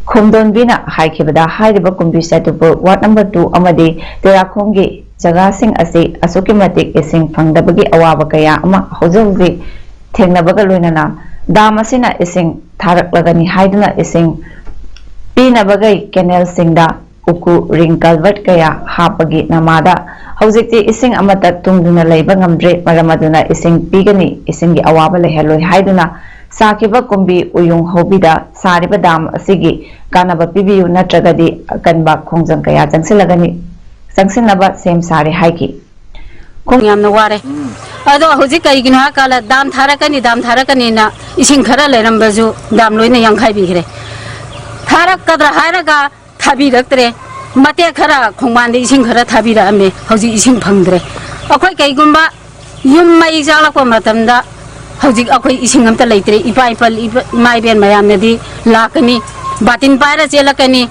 ꯈꯣꯝꯗꯣꯟꯕꯤꯅ ꯍꯥꯏꯈꯤꯕꯗ, ꯍꯥꯏꯔꯤꯕ ꯀꯨꯝꯕꯤ ꯁꯦꯇꯨꯄꯨꯔ ward number two ꯑꯃꯗꯤ ꯇꯦꯔꯥꯈꯣꯡꯒꯤ ꯖꯒꯥꯁꯤꯡ ꯑꯁꯤ ꯑꯁꯨꯛꯀꯤ ꯃꯇꯤꯛ ꯏꯁꯤꯡ ꯐꯪꯗꯕꯒꯤ ꯑꯋꯥꯕ ꯀꯌꯥ ꯑꯃ ꯍꯧꯖꯤꯛ ꯍꯧꯖꯤꯛ ꯊꯦꯡꯅꯕꯒ ꯂꯣꯏꯅꯅ ꯗꯥꯝ ꯑꯁꯤꯅ ꯏꯁꯤꯡ ꯊꯥꯔꯛꯂꯒꯅꯤ ꯍꯥꯏꯗꯨꯅ ꯏꯁꯤꯡ ꯄꯤꯅꯕꯒꯤ ꯀꯦꯅꯦꯜꯁꯤꯡꯗ ꯎꯀꯨ ring culvert ꯀꯌꯥ ꯍꯥꯞꯄꯒꯤ ꯅꯃꯥꯗ ꯍꯧꯖꯤꯛꯇꯤ ꯏꯁꯤꯡ ꯑꯃꯠꯇ ꯇꯨꯡꯗꯨꯅ ꯂꯩꯕ ꯉꯝꯗ꯭ꯔꯦ꯫ ꯃꯔꯝ ꯑꯗꯨꯅ ꯏꯁꯤꯡ ꯄꯤꯒꯅꯤ, ꯏꯁꯤꯡꯒꯤ ꯑꯋꯥꯕ ꯂꯩꯍꯜꯂꯣꯏ ꯍꯥꯏꯗꯨꯅ ꯁꯥꯈꯤꯕ ꯀꯨꯝꯕꯤ ꯎꯌꯨꯡ ꯍꯧꯕꯤꯗ ꯁꯥꯔꯤꯕ ꯗꯥꯝ ꯑꯁꯤꯒꯤ ꯀꯥꯟꯅꯕ ꯄꯤꯕꯤꯌꯨ, ꯅꯠꯇ꯭ꯔꯒꯗꯤ ꯑꯀꯟꯕ ꯈꯣꯡꯖꯪ ꯀꯌꯥ ꯆꯪꯁꯤꯜꯂꯒꯅꯤ, ꯆꯪꯁꯤꯟꯅꯕ ꯁꯦꯝ ꯁꯥꯔꯦ ꯍꯥꯏꯈꯤ꯫ ꯌꯥꯝꯅ ꯋꯥꯔꯦ꯫ ꯑꯗꯣ ꯍꯧꯖꯤꯛ ꯀꯩꯒꯤꯅꯣ ꯍꯥꯏꯀꯥꯟꯗ ꯗꯥꯝ ꯊꯥꯔꯛꯀꯅꯤ, ꯗꯥꯝ ꯊꯥꯔꯛꯀꯅꯤꯅ ꯏꯁꯤꯡ ꯈꯔ ꯂꯩꯔꯝꯕꯁꯨ ꯗꯥꯝ ꯂꯣꯏꯅ ꯌꯥꯡꯈꯥꯏꯕꯤꯈ꯭ꯔꯦ꯫ ꯊꯥꯔꯛꯀꯗ꯭ꯔꯥ ꯍꯥꯏꯔꯒ ꯊꯥꯕꯤꯔꯛꯇ꯭ꯔꯦ꯫ ꯃꯇꯦꯛ ꯈꯔ ꯈꯣꯡꯕꯥꯟꯗ ꯏꯁꯤꯡ ꯈꯔ ꯊꯥꯕꯤꯔꯛꯑꯝꯃꯦ, ꯍꯧꯖꯤꯛ ꯏꯁꯤꯡ ꯐꯪꯗ꯭ꯔꯦ꯫ ꯑꯩꯈꯣꯏ ꯀꯩꯒꯨꯝꯕ ꯌꯨꯝ ꯃꯩ ꯆꯥꯛꯂꯛꯄ ꯃꯇꯝꯗ ꯍꯧꯖꯤꯛ ꯑꯩꯈꯣꯏ ꯏꯁꯤꯡ ꯑꯝꯇ ꯂꯩꯇ꯭ꯔꯦ꯫ ꯏꯄꯥ ꯏꯄꯜ ꯏꯄꯥ- ꯏꯃꯥ ꯏꯕꯦꯟ ꯃꯌꯥꯝꯅꯗꯤ ꯂꯥꯛꯀꯅꯤ, ꯕꯥꯇꯤꯟ ꯄꯥꯏꯔ ꯆꯦꯜꯂꯛꯀꯅꯤ꯫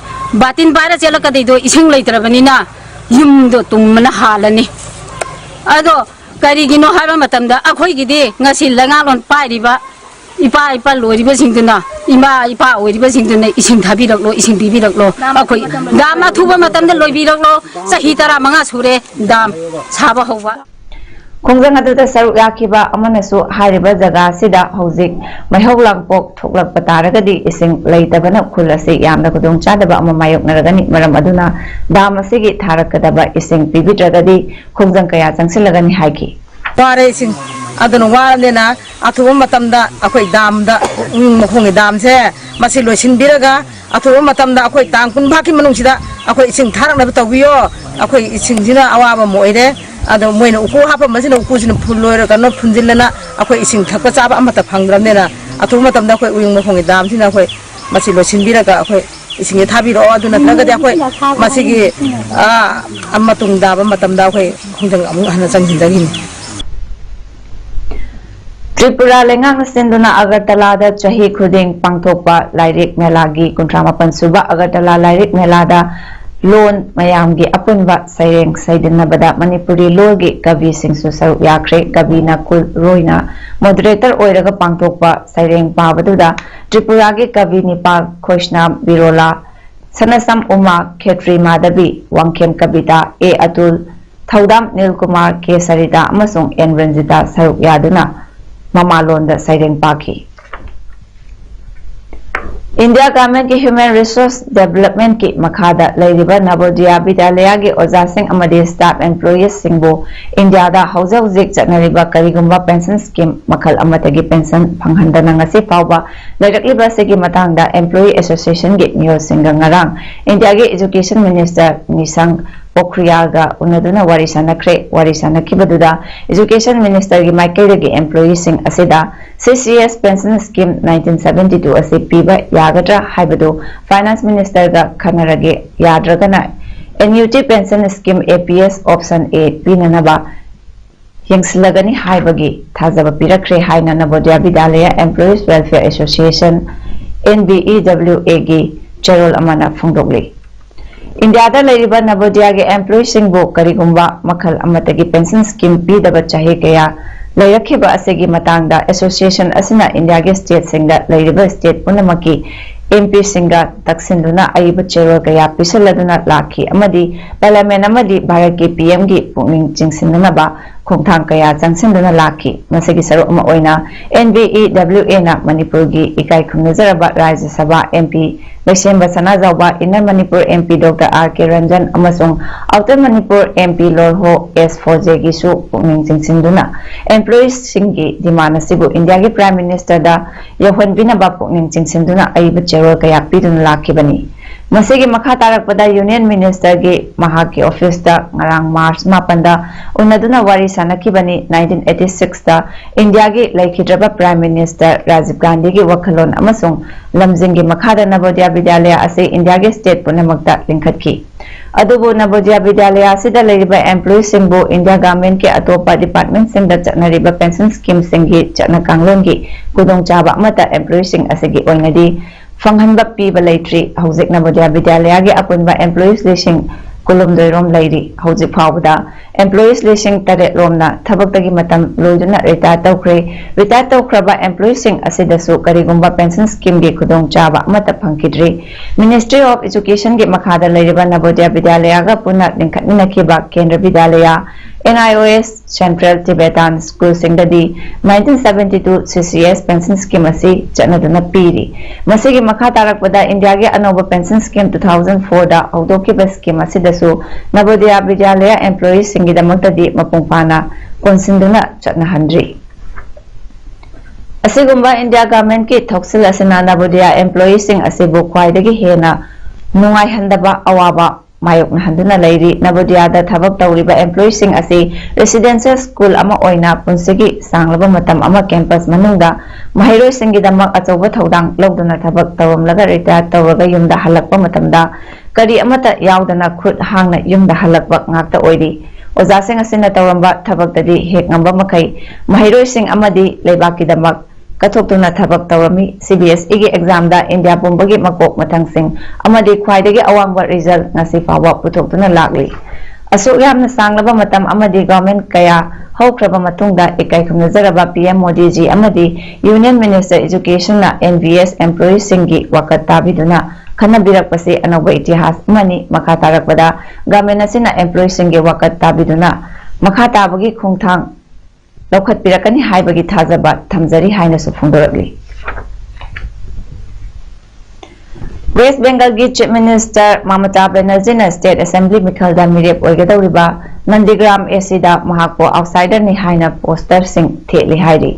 ꯕꯥꯇꯤꯟ ꯄꯥꯏꯔ ꯆꯦꯜꯂꯛꯀꯗꯣꯏꯗꯣ ꯏꯁꯤꯡ ꯂꯩꯇ꯭ꯔꯕꯅꯤꯅ ꯌꯨꯝꯗꯣ ꯇꯨꯡꯕꯅ ꯍꯥꯜꯂꯅꯤ꯫ ꯑꯗꯣ ꯀꯔꯤꯒꯤꯅꯣ ꯍꯥꯏꯕ ꯃꯇꯝꯗ ꯑꯩꯈꯣꯏꯒꯤꯗꯤ ꯉꯁꯤ ꯂꯩꯉꯥꯛꯂꯣꯟ ꯄꯥꯏꯔꯤꯕ ꯏꯄꯥ ꯏꯄꯥ ꯂꯣꯏꯔꯤꯕꯁꯤꯡꯗꯨꯅ, ꯏꯃꯥ ꯏꯄꯥ ꯑꯣꯏꯔꯤꯕꯁꯤꯡꯗꯨꯅ ꯏꯁꯤꯡ ꯊꯥꯕꯤꯔꯛꯂꯣ, ꯏꯁꯤꯡ ꯄꯤꯕꯤꯔꯛꯂꯣ꯫ ꯑꯩꯈꯣꯏ ꯗꯥꯝ ꯑꯊꯨꯕ ꯃꯇꯝꯗ ꯂꯣꯏꯕꯤꯔꯛꯂꯣ꯫ ꯆꯍꯤ ꯇꯔꯥꯃꯉꯥ ꯁꯨꯔꯦ ꯗꯥꯝ ꯁꯥꯕ ꯍꯧꯕ꯫ ꯈꯣꯡꯖꯪ ꯑꯗꯨꯗ ꯁꯔꯨꯛ ꯌꯥꯈꯤꯕ ꯑꯃꯅꯁꯨ ꯍꯥꯏꯔꯤꯕ ꯖꯒꯥ ꯑꯁꯤꯗ ꯍꯧꯖꯤꯛ ꯃꯩꯍꯧ ꯂꯥꯡꯄꯣꯛ ꯊꯣꯛꯂꯛꯄ ꯇꯥꯔꯒꯗꯤ ꯏꯁꯤꯡ ꯂꯩꯇꯕꯅ ꯈꯨꯜ ꯑꯁꯤ ꯌꯥꯝꯅ ꯈꯨꯗꯣꯡꯆꯥꯗꯕ ꯑꯃ ꯃꯥꯌꯣꯛꯅꯔꯒꯅꯤ꯫ ꯃꯔꯝ ꯑꯗꯨꯅ ꯗꯥꯝ ꯑꯁꯤꯒꯤ ꯊꯥꯔꯛꯀꯗꯕ ꯏꯁꯤꯡ ꯄꯤꯕꯤꯗ꯭ꯔꯒꯗꯤ ꯈꯣꯡꯖꯪ ꯀꯌꯥ ꯆꯪꯁꯤꯜꯂꯒꯅꯤ ꯍꯥꯏꯈꯤ꯫ ꯋꯥꯔꯦ ꯏꯁꯤꯡ ꯑꯗꯨꯅ ꯋꯥꯔꯕꯅꯤꯅ ꯑꯊꯨꯕ ꯃꯇꯝꯗ ꯑꯩꯈꯣꯏ ꯗꯥꯝꯗ ꯎꯌꯨꯡ ꯃꯈꯣꯡꯒꯤ ꯗꯥꯝꯁꯦ ꯃꯁꯤ ꯂꯣꯏꯁꯤꯟꯕꯤꯔꯒ ꯑꯊꯨꯕ ꯃꯇꯝꯗ ꯑꯩꯈꯣꯏ ꯇꯥꯡ ꯀꯨꯟ ꯐꯥꯀꯤ ꯃꯅꯨꯡꯁꯤꯗ ꯑꯩꯈꯣꯏ ꯏꯁꯤꯡ ꯊꯥꯔꯛꯅꯕ ꯇꯧꯕꯤꯌꯣ꯫ ꯑꯩꯈꯣꯏ ꯏꯁꯤꯡꯁꯤꯅ ꯑꯋꯥꯕ ꯑꯃ ꯑꯣꯏꯔꯦ꯫ ꯑꯗꯣ ꯃꯣꯏꯅ ꯎꯀꯨ ꯍꯥꯞꯄꯝꯕꯁꯤꯅ ꯎꯀꯨꯁꯤꯅ ꯐꯨꯜ ꯂꯣꯏꯔ ꯀꯩꯅꯣ ꯐꯨꯟꯖꯤꯜꯂꯅ ꯑꯩꯈꯣꯏ ꯏꯁꯤꯡ ꯊꯛꯄ ꯆꯥꯕ ꯑꯃꯠꯇ ꯐꯪꯗ꯭ꯔꯕꯅꯤꯅ ꯑꯊꯨꯕ ꯃꯇꯝꯗ ꯑꯩꯈꯣꯏ ꯎꯌꯨꯡ ꯃꯈꯣꯡꯒꯤ ꯗꯥꯝꯁꯤꯅ ꯑꯩꯈꯣꯏ ꯃꯁꯤ ꯂꯣꯏꯁꯤꯟꯕꯤꯔꯒ ꯑꯩꯈꯣꯏ ꯏꯁꯤꯡꯁꯦ ꯊꯥꯕꯤꯔꯛꯑꯣ꯫ ꯑꯗꯨ ꯅꯠꯇ꯭ꯔꯒꯗꯤ ꯑꯩꯈꯣꯏ ꯃꯁꯤꯒꯤ ꯑꯥ ꯃꯇꯨꯡ ꯇꯥꯕ ꯃꯇꯝꯗ ꯑꯩꯈꯣꯏ ꯈꯣꯡꯖꯪ ꯑꯃꯨꯛ ꯍꯟꯅ ꯆꯪꯁꯤꯟꯖꯈꯤꯅꯤ꯫ ꯇ꯭ꯔꯤꯄꯨꯔꯥ ꯂꯩꯉꯥꯛꯅ ꯁꯤꯟꯗꯨꯅ ꯑꯒꯔꯇꯂꯥꯗ ꯆꯍꯤ ꯈꯨꯗꯤꯡ ꯄꯥꯡꯊꯣꯛꯄ ꯂꯥꯏꯔꯤꯛ ꯃꯦꯂꯥꯒꯤ ꯀꯨꯟꯊ꯭ꯔꯥ ꯃꯥꯄꯟ ꯁꯨꯕ ꯑꯒꯔꯇꯂꯥ ꯂꯥꯏꯔꯤꯛ ꯃꯦꯂꯥꯗ ꯂꯣꯟ ꯃꯌꯥꯝꯒꯤ ꯑꯄꯨꯟꯕ ꯁꯩꯔꯦꯡ ꯁꯩꯗꯟꯅꯕꯗ ꯃꯅꯤꯄꯨꯔꯤ ꯂꯣꯜꯒꯤ ꯀꯕꯤꯁꯤꯡꯁꯨ ꯁꯔꯨꯛ ꯌꯥꯈ꯭ꯔꯦ꯫ ꯀꯕꯤ ꯅꯀꯨꯜ ꯔꯣꯏꯅ ꯃꯣꯗꯔꯦꯇꯔ ꯑꯣꯏꯔꯒ ꯄꯥꯡꯊꯣꯛꯄ ꯁꯩꯔꯦꯡ ꯄꯥꯕꯗꯨꯗ ꯇ꯭ꯔꯤꯄꯨꯔꯥꯒꯤ ꯀꯕꯤ ꯅꯤꯄꯥꯜ ꯈꯣꯏꯁꯅꯥꯝ ꯕꯤꯔꯣꯂꯥ, ꯁꯅꯁꯝ ꯎꯃꯥ, ꯈꯦꯇ꯭ꯔꯤ ꯃꯥꯙꯕꯤ, ꯋꯥꯡꯈꯦꯝ ꯀꯕꯤꯇꯥ, ꯑꯦ ꯑꯇꯨꯜ, ꯊꯧꯗꯥꯝ ꯅꯤꯜꯀꯨꯃꯥꯔ, ꯀꯦ ꯁꯔꯤꯇꯥ ꯑꯃꯁꯨꯡ ꯑꯦꯟ ꯔꯟꯖꯤꯇꯥ ꯁꯔꯨꯛ ꯌꯥꯗꯨꯅ ꯃꯃꯥꯂꯣꯟꯗ ꯁꯩꯔꯦꯡ ꯄꯥꯈꯤ꯫ ꯏꯟꯗꯤꯌꯥ ꯒꯚꯔꯟꯃꯦꯟꯠꯀꯤ ꯍ꯭ꯌꯨꯃꯦꯟ ꯔꯤꯁꯣꯔꯁ ꯗꯦꯕꯂꯞꯃꯦꯟꯠꯀꯤ ꯃꯈꯥꯗ ꯂꯩꯔꯤꯕ ꯅꯕꯣꯗꯤꯌꯥ ꯕꯤꯗ꯭ꯌꯥꯂꯌꯥꯒꯤ ꯑꯣꯖꯥꯁꯤꯡ ꯑꯃꯗꯤ ꯁ꯭ꯇꯥꯐ ꯑꯦꯝꯄ꯭ꯂꯣꯌꯤꯁꯁꯤꯡꯕꯨ ꯏꯟꯗꯤꯌꯥꯗ ꯍꯧꯖꯤꯛ ꯍꯧꯖꯤꯛ ꯆꯠꯅꯔꯤꯕ ꯀꯔꯤꯒꯨꯝꯕ ꯄꯦꯟꯁꯟ ꯁ꯭ꯀꯤꯝ ꯃꯈꯜ ꯑꯃꯠꯇꯒꯤ ꯄꯦꯟꯁꯟ ꯐꯪꯍꯟꯗꯅ ꯉꯁꯤ ꯐꯥꯎꯕ ꯂꯩꯔꯛꯂꯤꯕ ꯑꯁꯤꯒꯤ ꯃꯇꯥꯡꯗ ꯑꯦꯝꯄ꯭ꯂꯣꯌꯤ ꯑꯦꯁꯣꯁꯤꯌꯦꯁꯟꯒꯤ ꯃꯤꯑꯣꯏꯁꯤꯡꯒ ꯉꯔꯥꯡ ꯏꯟꯗꯤꯌꯥꯒꯤ ꯏꯖꯨꯀꯦꯁꯟ ꯃꯤꯅꯤꯁꯇꯔ ꯅꯤꯁꯪ ꯄꯣꯈ꯭ꯔꯤꯌꯥꯜꯒ ꯎꯅꯗꯨꯅ ꯋꯥꯔꯤ ꯁꯥꯟꯅꯈ꯭ꯔꯦ꯫ ꯋꯥꯔꯤ ꯁꯥꯟꯅꯈꯤꯕꯗꯨꯗ Education Ministerꯒꯤ ꯃꯥꯏꯀꯩꯗꯒꯤ employeeꯁꯤꯡ ꯑꯁꯤꯗ C C S Pension Scheme nineteen seventy two ꯑꯁꯤ ꯄꯤꯕ ꯌꯥꯒꯗ꯭ꯔꯥ ꯍꯥꯏꯕꯗꯨ Finance Ministerꯒ ꯈꯟꯅꯔꯒꯦ, ꯌꯥꯗ꯭ꯔꯒꯅ Annuity Pension Scheme A P S option A ꯄꯤꯅꯅꯕ ꯌꯦꯡꯁꯤꯜꯂꯒꯅꯤ ꯍꯥꯏꯕꯒꯤ ꯊꯥꯖꯕ ꯄꯤꯔꯛꯈ꯭ꯔꯦ ꯍꯥꯏꯅ Navodaya Vidyalaya Employees Welfare Association, N V E W Aꯒꯤ ꯆꯦꯔꯣꯜ ꯑꯃꯅ ꯐꯣꯡꯗꯣꯛꯂꯤ꯫ ꯏꯟꯗꯤꯌꯥꯗ ꯂꯩꯔꯤꯕ ꯅꯕꯣꯗꯤꯌꯥꯒꯤ employeeꯁꯤꯡꯕꯨ ꯀꯔꯤꯒꯨꯝꯕ ꯃꯈꯜ ꯑꯃꯠꯇꯒꯤ pension scheme ꯄꯤꯗꯕ ꯆꯍꯤ ꯀꯌꯥ ꯂꯩꯔꯛꯈꯤꯕ ꯑꯁꯤꯒꯤ ꯃꯇꯥꯡꯗ association ꯑꯁꯤꯅ ꯏꯟꯗꯤꯌꯥꯒꯤ stateꯁꯤꯡꯗ ꯂꯩꯔꯤꯕ state ꯄꯨꯝꯅꯃꯛꯀꯤ M Pꯁꯤꯡꯒ ꯇꯛꯁꯤꯟꯗꯨꯅ ꯑꯏꯕ ꯆꯦꯔꯣꯜ ꯀꯌꯥ ꯄꯤꯁꯤꯜꯂꯗꯨꯅ ꯂꯥꯛꯈꯤ ꯑꯃꯗꯤ Parliament ꯑꯃꯗꯤ ꯚꯥꯔꯠꯀꯤ P Mꯒꯤ ꯄꯨꯛꯅꯤꯡ ꯆꯤꯡꯁꯤꯟꯅꯅꯕ ꯈꯣꯡꯊꯥꯡ ꯀꯌꯥ ꯆꯪꯁꯤꯟꯗꯨꯅ ꯂꯥꯛꯈꯤ꯫ ꯃꯁꯤꯒꯤ ꯁꯔꯨꯛ ꯑꯃ ꯑꯣꯏꯅ N V E W Aꯅ ꯃꯅꯤꯄꯨꯔꯒꯤ ꯏꯀꯥꯏ ꯈꯨꯝꯅꯖꯔꯕ ꯔꯥꯖ꯭ꯌ ꯁꯚꯥ M P ꯂꯩꯁꯦꯝꯕ ꯁꯅꯥꯖꯥꯎꯕ, Inner Manipur M P Doctor R K Ranjan ꯑꯃꯁꯨꯡ Outer Manipur M P ꯂꯣꯔꯍꯣ S Forzeꯒꯤꯁꯨ ꯄꯨꯛꯅꯤꯡ ꯆꯤꯡꯁꯤꯟꯗꯨꯅ employeesꯁꯤꯡꯒꯤ demand ꯑꯁꯤꯕꯨ ꯏꯟꯗꯤꯌꯥꯒꯤ Prime Ministerꯗ ꯌꯧꯍꯟꯕꯤꯅꯕ ꯄꯨꯛꯅꯤꯡ ꯆꯤꯡꯁꯤꯟꯗꯨꯅ ꯑꯏꯕ ꯆꯦꯔꯣꯜ ꯀꯌꯥ ꯄꯤꯗꯨꯅ ꯂꯥꯛꯈꯤꯕꯅꯤ꯫ ꯃꯁꯤꯒꯤ ꯃꯈꯥ ꯇꯥꯔꯛꯄꯗ Union Ministerꯒꯤ ꯃꯍꯥꯛꯀꯤ officeꯇ ꯉꯔꯥꯡ March ꯃꯥꯄꯟꯗ ꯎꯅꯗꯨꯅ ꯋꯥꯔꯤ ꯁꯥꯅꯈꯤꯕꯅꯤ꯫ Nineteen eighty sixꯇ ꯏꯟꯗꯤꯌꯥꯒꯤ ꯂꯩꯈꯤꯗ꯭ꯔꯕ Prime Minister ꯔꯥꯖꯤꯕ ꯒꯥꯟꯙꯤꯒꯤ ꯋꯥꯈꯜꯂꯣꯟ ꯑꯃꯁꯨꯡ ꯂꯝꯖꯤꯡꯒꯤ ꯃꯈꯥꯗ ꯅꯕꯣꯗꯤꯌꯥ ꯕꯤꯗ꯭ꯌꯥꯂꯌꯥ ꯑꯁꯤ ꯏꯟꯗꯤꯌꯥꯒꯤ state ꯄꯨꯝꯅꯃꯛꯇ ꯂꯤꯡꯈꯠꯈꯤ꯫ ꯑꯗꯨꯕꯨ ꯅꯕꯣꯗꯤꯌꯥ ꯕꯤꯗ꯭ꯌꯥꯂꯌꯥ ꯑꯁꯤꯗ ꯂꯩꯔꯤꯕ employeeꯁꯤꯡꯕꯨ ꯏꯟꯗꯤꯌꯥ governmentꯀꯤ ꯑꯇꯣꯞꯄ departmentꯁꯤꯡꯗ ꯆꯠꯅꯔꯤꯕ pension schemeꯁꯤꯡꯒꯤ ꯆꯠꯅ ꯀꯥꯡꯂꯣꯟꯒꯤ ꯈꯨꯗꯣꯡꯆꯥꯕ ꯑꯃꯠꯇ employeeꯁꯤꯡ ꯑꯁꯤꯒꯤ ꯑꯣꯏꯅꯗꯤ ꯐꯪꯍꯟꯕ ꯄꯤꯕ ꯂꯩꯇ꯭ꯔꯤ꯫ ꯍꯧꯖꯤꯛ ꯅꯕꯣꯗꯤꯌꯥ ꯕꯤꯗ꯭ꯌꯥꯂꯌꯥꯒꯤ ꯑꯄꯨꯟꯕ employees ꯂꯤꯁꯤꯡ ꯀꯨꯟꯍꯨꯝꯗꯣꯏ ꯔꯣꯝ ꯂꯩꯔꯤ꯫ ꯍꯧꯖꯤꯛ ꯐꯥꯎꯕꯗ employees ꯂꯤꯁꯤꯡ ꯇꯔꯦꯠ ꯔꯣꯝꯅ ꯊꯕꯛꯇꯒꯤ ꯃꯇꯝ ꯂꯣꯏꯗꯨꯅ retire ꯇꯧꯈ꯭ꯔꯦ꯫ Retire ꯇꯧꯈ꯭ꯔꯕ employeeꯁꯤꯡ ꯑꯁꯤꯗꯁꯨ ꯀꯔꯤꯒꯨꯝꯕ pension schemeꯒꯤ ꯈꯨꯗꯣꯡꯆꯥꯕ ꯑꯃꯠꯇ ꯐꯪꯈꯤꯗ꯭ꯔꯤ꯫ Ministry of Educationꯒꯤ ꯃꯈꯥꯗ ꯂꯩꯔꯤꯕ ꯅꯕꯣꯗꯤꯌꯥ ꯕꯤꯗ꯭ꯌꯥꯂꯌꯥꯒ ꯄꯨꯟꯅ ꯂꯤꯡꯈꯠꯃꯤꯟꯅꯈꯤꯕ ꯀꯦꯟꯗ꯭ꯔ ꯕꯤꯗ꯭ꯌꯥꯂꯌꯥ, N I O S, Central Tibetan Schoolꯁꯤꯡꯗꯗꯤ nineteen seventy two C C S pension scheme ꯑꯁꯤ ꯆꯠꯅꯗꯨꯅ ꯄꯤꯔꯤ꯫ ꯃꯁꯤꯒꯤ ꯃꯈꯥ ꯇꯥꯔꯛꯄꯗ ꯏꯟꯗꯤꯌꯥꯒꯤ ꯑꯅꯧꯕ pension scheme two thousand fourꯗ ꯍꯧꯗꯣꯛꯈꯤꯕ scheme ꯑꯁꯤꯗꯁꯨ ꯅꯕꯣꯗꯤꯌꯥ ꯕꯤꯗ꯭ꯌꯥꯂꯌꯥ employeeꯁꯤꯡꯒꯤꯗꯃꯛꯇꯗꯤ ꯃꯄꯨꯡ ꯐꯥꯅ ꯀꯣꯟꯁꯤꯟꯗꯨꯅ ꯆꯠꯅꯍꯟꯗ꯭ꯔꯤ꯫ ꯑꯁꯤꯒꯨꯝꯕ ꯏꯟꯗꯤꯌꯥ governmentꯀꯤ ꯊꯧꯁꯤꯜ ꯑꯁꯤꯅ ꯅꯕꯣꯗꯤꯌꯥ employeeꯁꯤꯡ ꯑꯁꯤꯕꯨ ꯈ꯭ꯋꯥꯏꯗꯒꯤ ꯍꯦꯟꯅ ꯅꯨꯡꯉꯥꯏꯍꯟꯗꯕ ꯑꯋꯥꯕ ꯃꯥꯌꯣꯛꯅꯍꯟꯗꯨꯅ ꯂꯩꯔꯤ꯫ ꯅꯕꯣꯗꯤꯌꯥꯗ ꯊꯕꯛ ꯇꯧꯔꯤꯕ employeeꯁꯤꯡ ꯑꯁꯤ residential school ꯑꯃ ꯑꯣꯏꯅ ꯄꯨꯟꯁꯤꯒꯤ ꯁꯥꯡꯂꯕ ꯃꯇꯝ ꯑꯃ campus ꯃꯅꯨꯡꯗ ꯃꯍꯩꯔꯣꯏꯁꯤꯡꯒꯤꯗꯃꯛ ꯑꯆꯧꯕ ꯊꯧꯗꯥꯡ ꯂꯧꯗꯨꯅ ꯊꯕꯛ ꯇꯧꯔꯝꯂꯒ retire ꯇꯧꯔꯒ ꯌꯨꯝꯗ ꯍꯜꯂꯛꯄ ꯃꯇꯝꯗ ꯀꯔꯤ ꯑꯃꯠꯇ ꯌꯥꯎꯗꯅ ꯈꯨꯠ ꯍꯥꯡꯅ ꯌꯨꯝꯗ ꯍꯜꯂꯛꯄ ꯉꯥꯛꯇ ꯑꯣꯏꯔꯤ꯫ ꯑꯣꯖꯥꯁꯤꯡ ꯑꯁꯤꯅ ꯇꯧꯔꯝꯕ ꯊꯕꯛꯇꯗꯤ ꯍꯦꯛ ꯉꯝꯕ ꯃꯈꯩ ꯃꯍꯩꯔꯣꯏꯁꯤꯡ ꯑꯃꯗꯤ ꯂꯩꯕꯥꯛꯀꯤꯗꯃꯛ ꯀꯠꯊꯣꯛꯇꯨꯅ ꯊꯕꯛ ꯇꯧꯔꯝꯃꯤ꯫ CBSEꯒꯤ examꯗ ꯏꯟꯗꯤꯌꯥ ꯄꯨꯝꯕꯒꯤ ꯃꯀꯣꯛ ꯃꯊꯪꯁꯤꯡ ꯑꯃꯗꯤ ꯈ꯭ꯋꯥꯏꯗꯒꯤ ꯑꯋꯥꯡꯕ result ꯉꯁꯤ ꯐꯥꯎꯕ ꯄꯨꯊꯣꯛꯇꯨꯅ ꯂꯥꯛꯂꯤ꯫ ꯑꯁꯨꯛ ꯌꯥꯝꯅ ꯁꯥꯡꯂꯕ ꯃꯇꯝ ꯑꯃꯗꯤ government ꯀꯌꯥ ꯍꯧꯈ꯭ꯔꯕ ꯃꯇꯨꯡꯗ ꯏꯀꯥꯏ ꯈꯨꯝꯅꯖꯔꯕ PM ꯃꯣꯗꯤꯖꯤ ꯑꯃꯗꯤ Union Minister Educationꯅ NVS employeeꯁꯤꯡꯒꯤ ꯋꯥꯀꯠ ꯇꯥꯕꯤꯗꯨꯅ ꯈꯟꯅꯕꯤꯔꯛꯄꯁꯤ ꯑꯅꯧꯕ ꯏꯇꯤꯍꯥꯁ ꯑꯃꯅꯤ꯫ ꯃꯈꯥ ꯇꯥꯔꯛꯄꯗ government ꯑꯁꯤꯅ employeeꯁꯤꯡꯒꯤ ꯋꯥꯀꯠ ꯇꯥꯕꯤꯗꯨꯅ ꯃꯈꯥ ꯇꯥꯕꯒꯤ ꯈꯣꯡꯊꯥꯡ ꯂꯧꯈꯠꯄꯤꯔꯛꯀꯅꯤ ꯍꯥꯏꯕꯒꯤ ꯊꯥꯖꯕ ꯊꯝꯖꯔꯤ ꯍꯥꯏꯅꯁꯨ ꯐꯣꯡꯗꯣꯔꯛꯂꯤ꯫ West Bengalꯒꯤ Chief Minister ꯃꯃꯇꯥ ꯕꯦꯅꯔꯖꯤꯅ State Assembly ꯃꯤꯈꯜꯗ ꯃꯤꯔꯦꯞ ꯑꯣꯏꯒꯗꯧꯔꯤꯕ ꯅꯟꯗꯤꯒ꯭ꯔꯥꯝ ACꯗ ꯃꯍꯥꯛꯄꯨ outsiderꯅꯤ ꯍꯥꯏꯅ posterꯁꯤꯡ ꯊꯦꯠꯂꯤ ꯍꯥꯏꯔꯤ꯫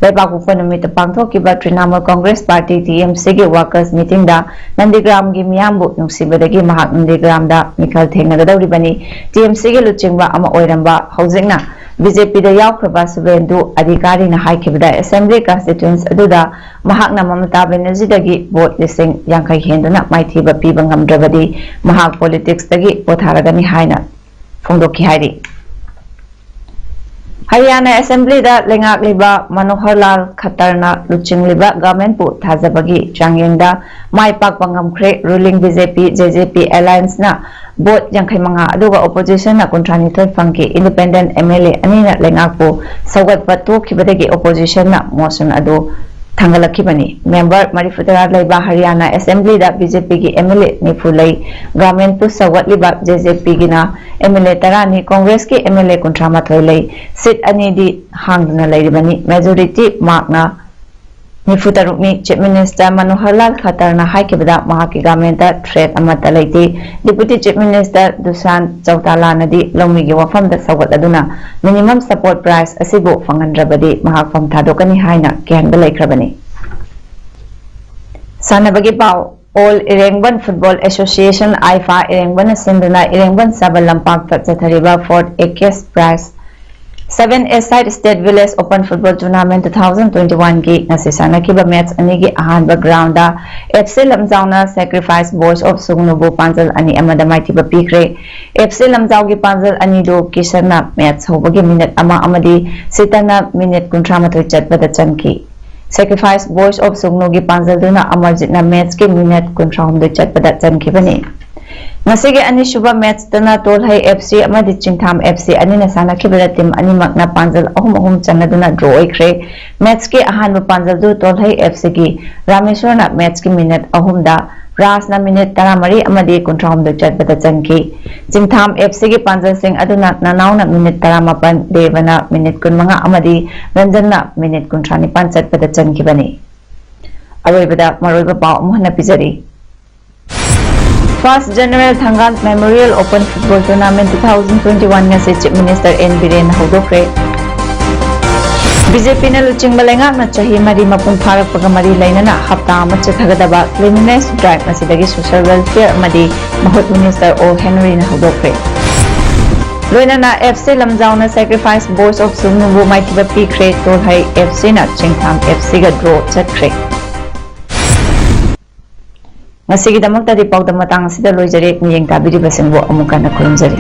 ꯂꯩꯕꯥꯛꯄꯣꯛꯄ ꯅꯨꯃꯤꯠꯇ ꯄꯥꯡꯊꯣꯛꯈꯤꯕ Trinamool Congress Party TMCꯒꯤ workers meetingꯗ ꯅꯟꯗꯤꯒ꯭ꯔꯥꯝꯒꯤ ꯃꯤꯌꯥꯝꯕꯨ ꯅꯨꯡꯁꯤꯕꯗꯒꯤ ꯃꯍꯥꯛ ꯅꯟꯗꯤꯒ꯭ꯔꯥꯝꯗ ꯃꯤꯈꯜ ꯊꯦꯡꯅꯒꯗꯧꯔꯤꯕꯅꯤ꯫ TMCꯒꯤ ꯂꯨꯆꯤꯡꯕ ꯑꯃ ꯑꯣꯏꯔꯝꯕ, ꯍꯧꯖꯤꯛꯅ BJPꯗ ꯌꯥꯎꯈ꯭ꯔꯕ ꯁꯨꯚꯦꯟꯗꯨ ꯑꯙꯤꯀꯥꯔꯤꯅ ꯍꯥꯏꯈꯤꯕꯗ Assembly constituency ꯑꯗꯨꯗ ꯃꯍꯥꯛꯅ ꯃꯃꯇꯥ ꯕꯦꯅꯔꯖꯤꯗꯒꯤ vote ꯂꯤꯁꯤꯡ ꯌꯥꯡꯈꯩ ꯍꯦꯟꯗꯨꯅ ꯃꯥꯏꯊꯤꯕ ꯄꯤꯕ ꯉꯝꯗ꯭ꯔꯕꯗꯤ ꯃꯍꯥꯛ politicsꯇꯒꯤ ꯄꯣꯊꯥꯔꯒꯅꯤ ꯍꯥꯏꯅ ꯐꯣꯡꯗꯣꯛꯈꯤ ꯍꯥꯏꯔꯤ꯫ ꯍꯔꯤꯌꯥꯅꯥ Assemblyꯗ ꯂꯩꯉꯥꯛꯂꯤꯕ ꯃꯅꯣꯍꯔ ꯂꯥꯜ ꯈꯠꯇꯔꯅ ꯂꯨꯆꯤꯡꯂꯤꯕ governmentꯄꯨ ꯊꯥꯖꯕꯒꯤ ꯆꯥꯡꯌꯦꯡꯗ ꯃꯥꯏ ꯄꯥꯛꯄ ꯉꯝꯈ꯭ꯔꯦ꯫ Ruling BJP JJP allianceꯅ vote ꯌꯥꯡꯈꯩ ꯃꯉꯥ ꯑꯗꯨꯒ oppositionꯅ ꯀꯨꯟꯊ꯭ꯔꯥ ꯅꯤꯊꯣꯏ ꯐꯪꯈꯤ꯫ Independent MLA ꯑꯅꯤꯅ ꯂꯩꯉꯥꯛꯄꯨ ꯁꯧꯒꯠꯄ ꯇꯣꯛꯈꯤꯕꯗꯒꯤ oppositionꯅ motion ꯑꯗꯨ ꯊꯥꯡꯒꯠꯂꯛꯈꯤꯕꯅꯤ꯫ Member ꯃꯔꯤꯐꯨ ꯇꯔꯥ ꯂꯩꯕ ꯍꯔꯤꯌꯥꯅꯥ Assemblyꯗ BJPꯒꯤ MLA ꯅꯤꯐꯨ ꯂꯩ꯫ Governmentꯄꯨ ꯁꯧꯒꯠꯂꯤꯕ JJPꯒꯤꯅ MLA ꯇꯔꯥꯅꯤ, Congressꯀꯤ MLA ꯀꯨꯟꯊ꯭ꯔꯥ ꯃꯥꯊꯣꯏ ꯂꯩ꯫ Seat ꯑꯅꯤꯗꯤ ꯍꯥꯡꯗꯨꯅ ꯂꯩꯔꯤꯕꯅꯤ꯫ Majority markꯅ ꯅꯤꯐꯨ ꯇꯔꯨꯛꯅꯤ꯫ Chief Minister ꯃꯅꯣꯍꯔ ꯂꯥꯜ ꯈꯠꯇꯔꯅ ꯍꯥꯏꯈꯤꯕꯗ ꯃꯍꯥꯛꯀꯤ governmentꯇ threat ꯑꯃꯠꯇ ꯂꯩꯇꯦ꯫ Deputy Chief Minister ꯗꯨꯁꯥꯟ ꯆꯧꯇꯥꯂꯥꯅꯗꯤ ꯂꯧꯃꯤꯒꯤ ꯋꯥꯐꯝꯗ ꯁꯧꯒꯠꯂꯗꯨꯅ minimum support price ꯑꯁꯤꯕꯨ ꯐꯪꯍꯟꯗ꯭ꯔꯕꯗꯤ ꯃꯍꯥꯛ ꯐꯝ ꯊꯥꯗꯣꯛꯀꯅꯤ ꯍꯥꯏꯅ ꯀꯤꯍꯟꯕ ꯂꯩꯈ꯭ꯔꯕꯅꯤ꯫ ꯁꯥꯟꯅꯕꯒꯤ ꯄꯥꯎ꯫ All Irengban Football Association, IFA, ꯏꯔꯦꯡꯕꯟꯅ ꯁꯤꯟꯗꯨꯅ ꯏꯔꯦꯡꯕꯟ ꯁꯕ ꯂꯝꯄꯥꯛꯇ ꯆꯠꯊꯔꯤꯕ fourth Ekes Prize seven Aside State Village Open Football Tournament two thousand twenty-one ꯒꯤ ꯉꯁꯤ ꯁꯥꯟꯅꯈꯤꯕ ꯃꯦꯠꯆ ꯑꯅꯤꯒꯤ ꯑꯍꯥꯟꯕ ground FC ꯂꯝꯖꯥꯎꯅ Sacrifice Boys of ꯁꯨꯒꯅꯨꯕꯨ ꯄꯥꯟꯖꯜ ꯑꯅꯤ ꯑꯃꯗ ꯃꯥꯏꯊꯤꯕ ꯄꯤꯈ꯭ꯔꯦ꯫ FC ꯂꯝꯖꯥꯎꯒꯤ ꯄꯥꯟꯖꯜ ꯑꯅꯤꯗꯨ ꯀꯤꯁꯟꯅ ꯃꯦꯠꯆ ꯍꯧꯕꯒꯤ ꯃꯤꯅꯠ ꯑꯃ ꯑꯃꯗꯤ ꯁꯤꯇꯟꯅ ꯃꯤꯅꯠ ꯀꯨꯟꯊ꯭ꯔꯥ ꯃꯥꯊꯣꯏ ꯆꯠꯄꯗ ꯆꯟꯈꯤ꯫ Sacrifice Boys of ꯁꯨꯒꯅꯨꯒꯤ ꯄꯥꯟꯖꯜꯗꯨꯅ ꯑꯃꯔꯖꯤꯠꯅ ꯃꯦꯠꯆꯀꯤ ꯃꯤꯅꯠ ꯀꯨꯟꯊ꯭ꯔꯥ ꯍꯨꯝꯗꯣꯏ ꯆꯠꯄꯗ ꯆꯟꯈꯤꯕꯅꯤ꯫ ꯉꯁꯤꯒꯤ ꯑꯅꯤꯁꯨꯕ ꯃꯦꯠꯆꯇꯅ ꯇꯣꯜꯍꯩ FC ꯑꯃꯗꯤ ꯆꯤꯡꯊꯥꯝ FC ꯑꯅꯤꯅ ꯁꯥꯟꯅꯈꯤꯕꯗ ꯇꯤꯝ ꯑꯅꯤꯃꯛꯅ ꯄꯥꯟꯖꯜ ꯑꯍꯨꯝ ꯑꯍꯨꯝ ꯆꯟꯅꯗꯨꯅ ꯗ꯭ꯔꯣ ꯑꯣꯏꯈ꯭ꯔꯦ꯫ ꯃꯦꯠꯆꯀꯤ ꯑꯍꯥꯟꯕ ꯄꯥꯟꯖꯜꯗꯨ ꯇꯣꯜꯍꯩ FCꯒꯤ ꯔꯥꯃꯦꯁꯣꯔꯅ ꯃꯦꯠꯆꯀꯤ ꯃꯤꯅꯠ ꯑꯍꯨꯝꯗ, ꯔꯥꯖꯅ ꯃꯤꯅꯠ ꯇꯔꯥꯃꯔꯤ ꯑꯃꯗꯤ ꯀꯨꯟꯊ꯭ꯔꯥꯍꯨꯝꯗꯣꯏ ꯆꯠꯄꯗ ꯆꯟꯈꯤ꯫ ꯆꯤꯡꯊꯥꯝ FCꯒꯤ ꯄꯥꯟꯖꯜꯁꯤꯡ ꯑꯗꯨꯅ ꯅꯅꯥꯎꯅ ꯃꯤꯅꯠ ꯇꯔꯥꯃꯥꯄꯟ, ꯗꯦꯕꯅ ꯃꯤꯅꯤꯠ ꯀꯨꯟꯃꯉꯥ ꯑꯃꯗꯤ ꯔꯟꯖꯟꯅ ꯃꯤꯅꯤꯠ ꯀꯨꯟꯊ꯭ꯔꯥ ꯅꯤꯄꯥꯟ ꯆꯠꯄꯗ ꯆꯟꯈꯤꯕꯅꯤ꯫ ꯑꯔꯣꯏꯕꯗ ꯃꯔꯨꯑꯣꯏꯕ ꯄꯥꯎ ꯑꯃꯨꯛ ꯍꯟꯅ ꯄꯤꯖꯔꯤ꯫ First General Thangal Memorial Open Football Tournament two thousand twenty-one ꯉꯁꯤ Chief Minister N ꯕꯤꯔꯦꯟꯅ ꯍꯧꯗꯣꯛꯈ꯭ꯔꯦ꯫ BJPꯅ ꯂꯨꯆꯤꯡꯕ ꯂꯩꯉꯥꯛꯅ ꯆꯍꯤ ꯃꯔꯤ ꯃꯄꯨꯡ ꯐꯥꯔꯛꯄꯒ ꯃꯔꯤ ꯂꯩꯅꯅ ꯍꯞꯇꯥ ꯑꯃ ꯆꯠꯊꯒꯗꯕ Cleanliness Drive ꯉꯁꯤꯗꯒꯤ Social Welfare ꯑꯃꯗꯤ ꯃꯍꯨꯠ Minister O Henryꯅ ꯍꯧꯗꯣꯛꯈ꯭ꯔꯦ꯫ ꯂꯣꯏꯅꯅ FC ꯂꯝꯖꯥꯎꯅ Sacrifice Boys of ꯁꯨꯒꯅꯨꯕꯨ ꯃꯥꯏꯊꯤꯕ ꯄꯤꯈ꯭ꯔꯦ꯫ ꯇꯣꯜꯍꯩ FCꯅ ꯆꯤꯡꯊꯥꯝ FCꯒ ꯗ꯭ꯔꯣ ꯆꯠꯈ꯭ꯔꯦ꯫ ꯉꯁꯤꯒꯤꯗꯃꯛꯇꯗꯤ ꯄꯥꯎꯗꯝ ꯃꯇꯥꯡ ꯑꯁꯤꯗ ꯂꯣꯏꯖꯔꯦ꯫ ꯃꯤꯠꯌꯦꯡ ꯇꯥꯕꯤꯔꯤꯕꯁꯤꯡꯕꯨ ꯑꯃꯨꯛ ꯍꯟꯅ ꯈꯨꯔꯨꯝꯖꯔꯤ꯫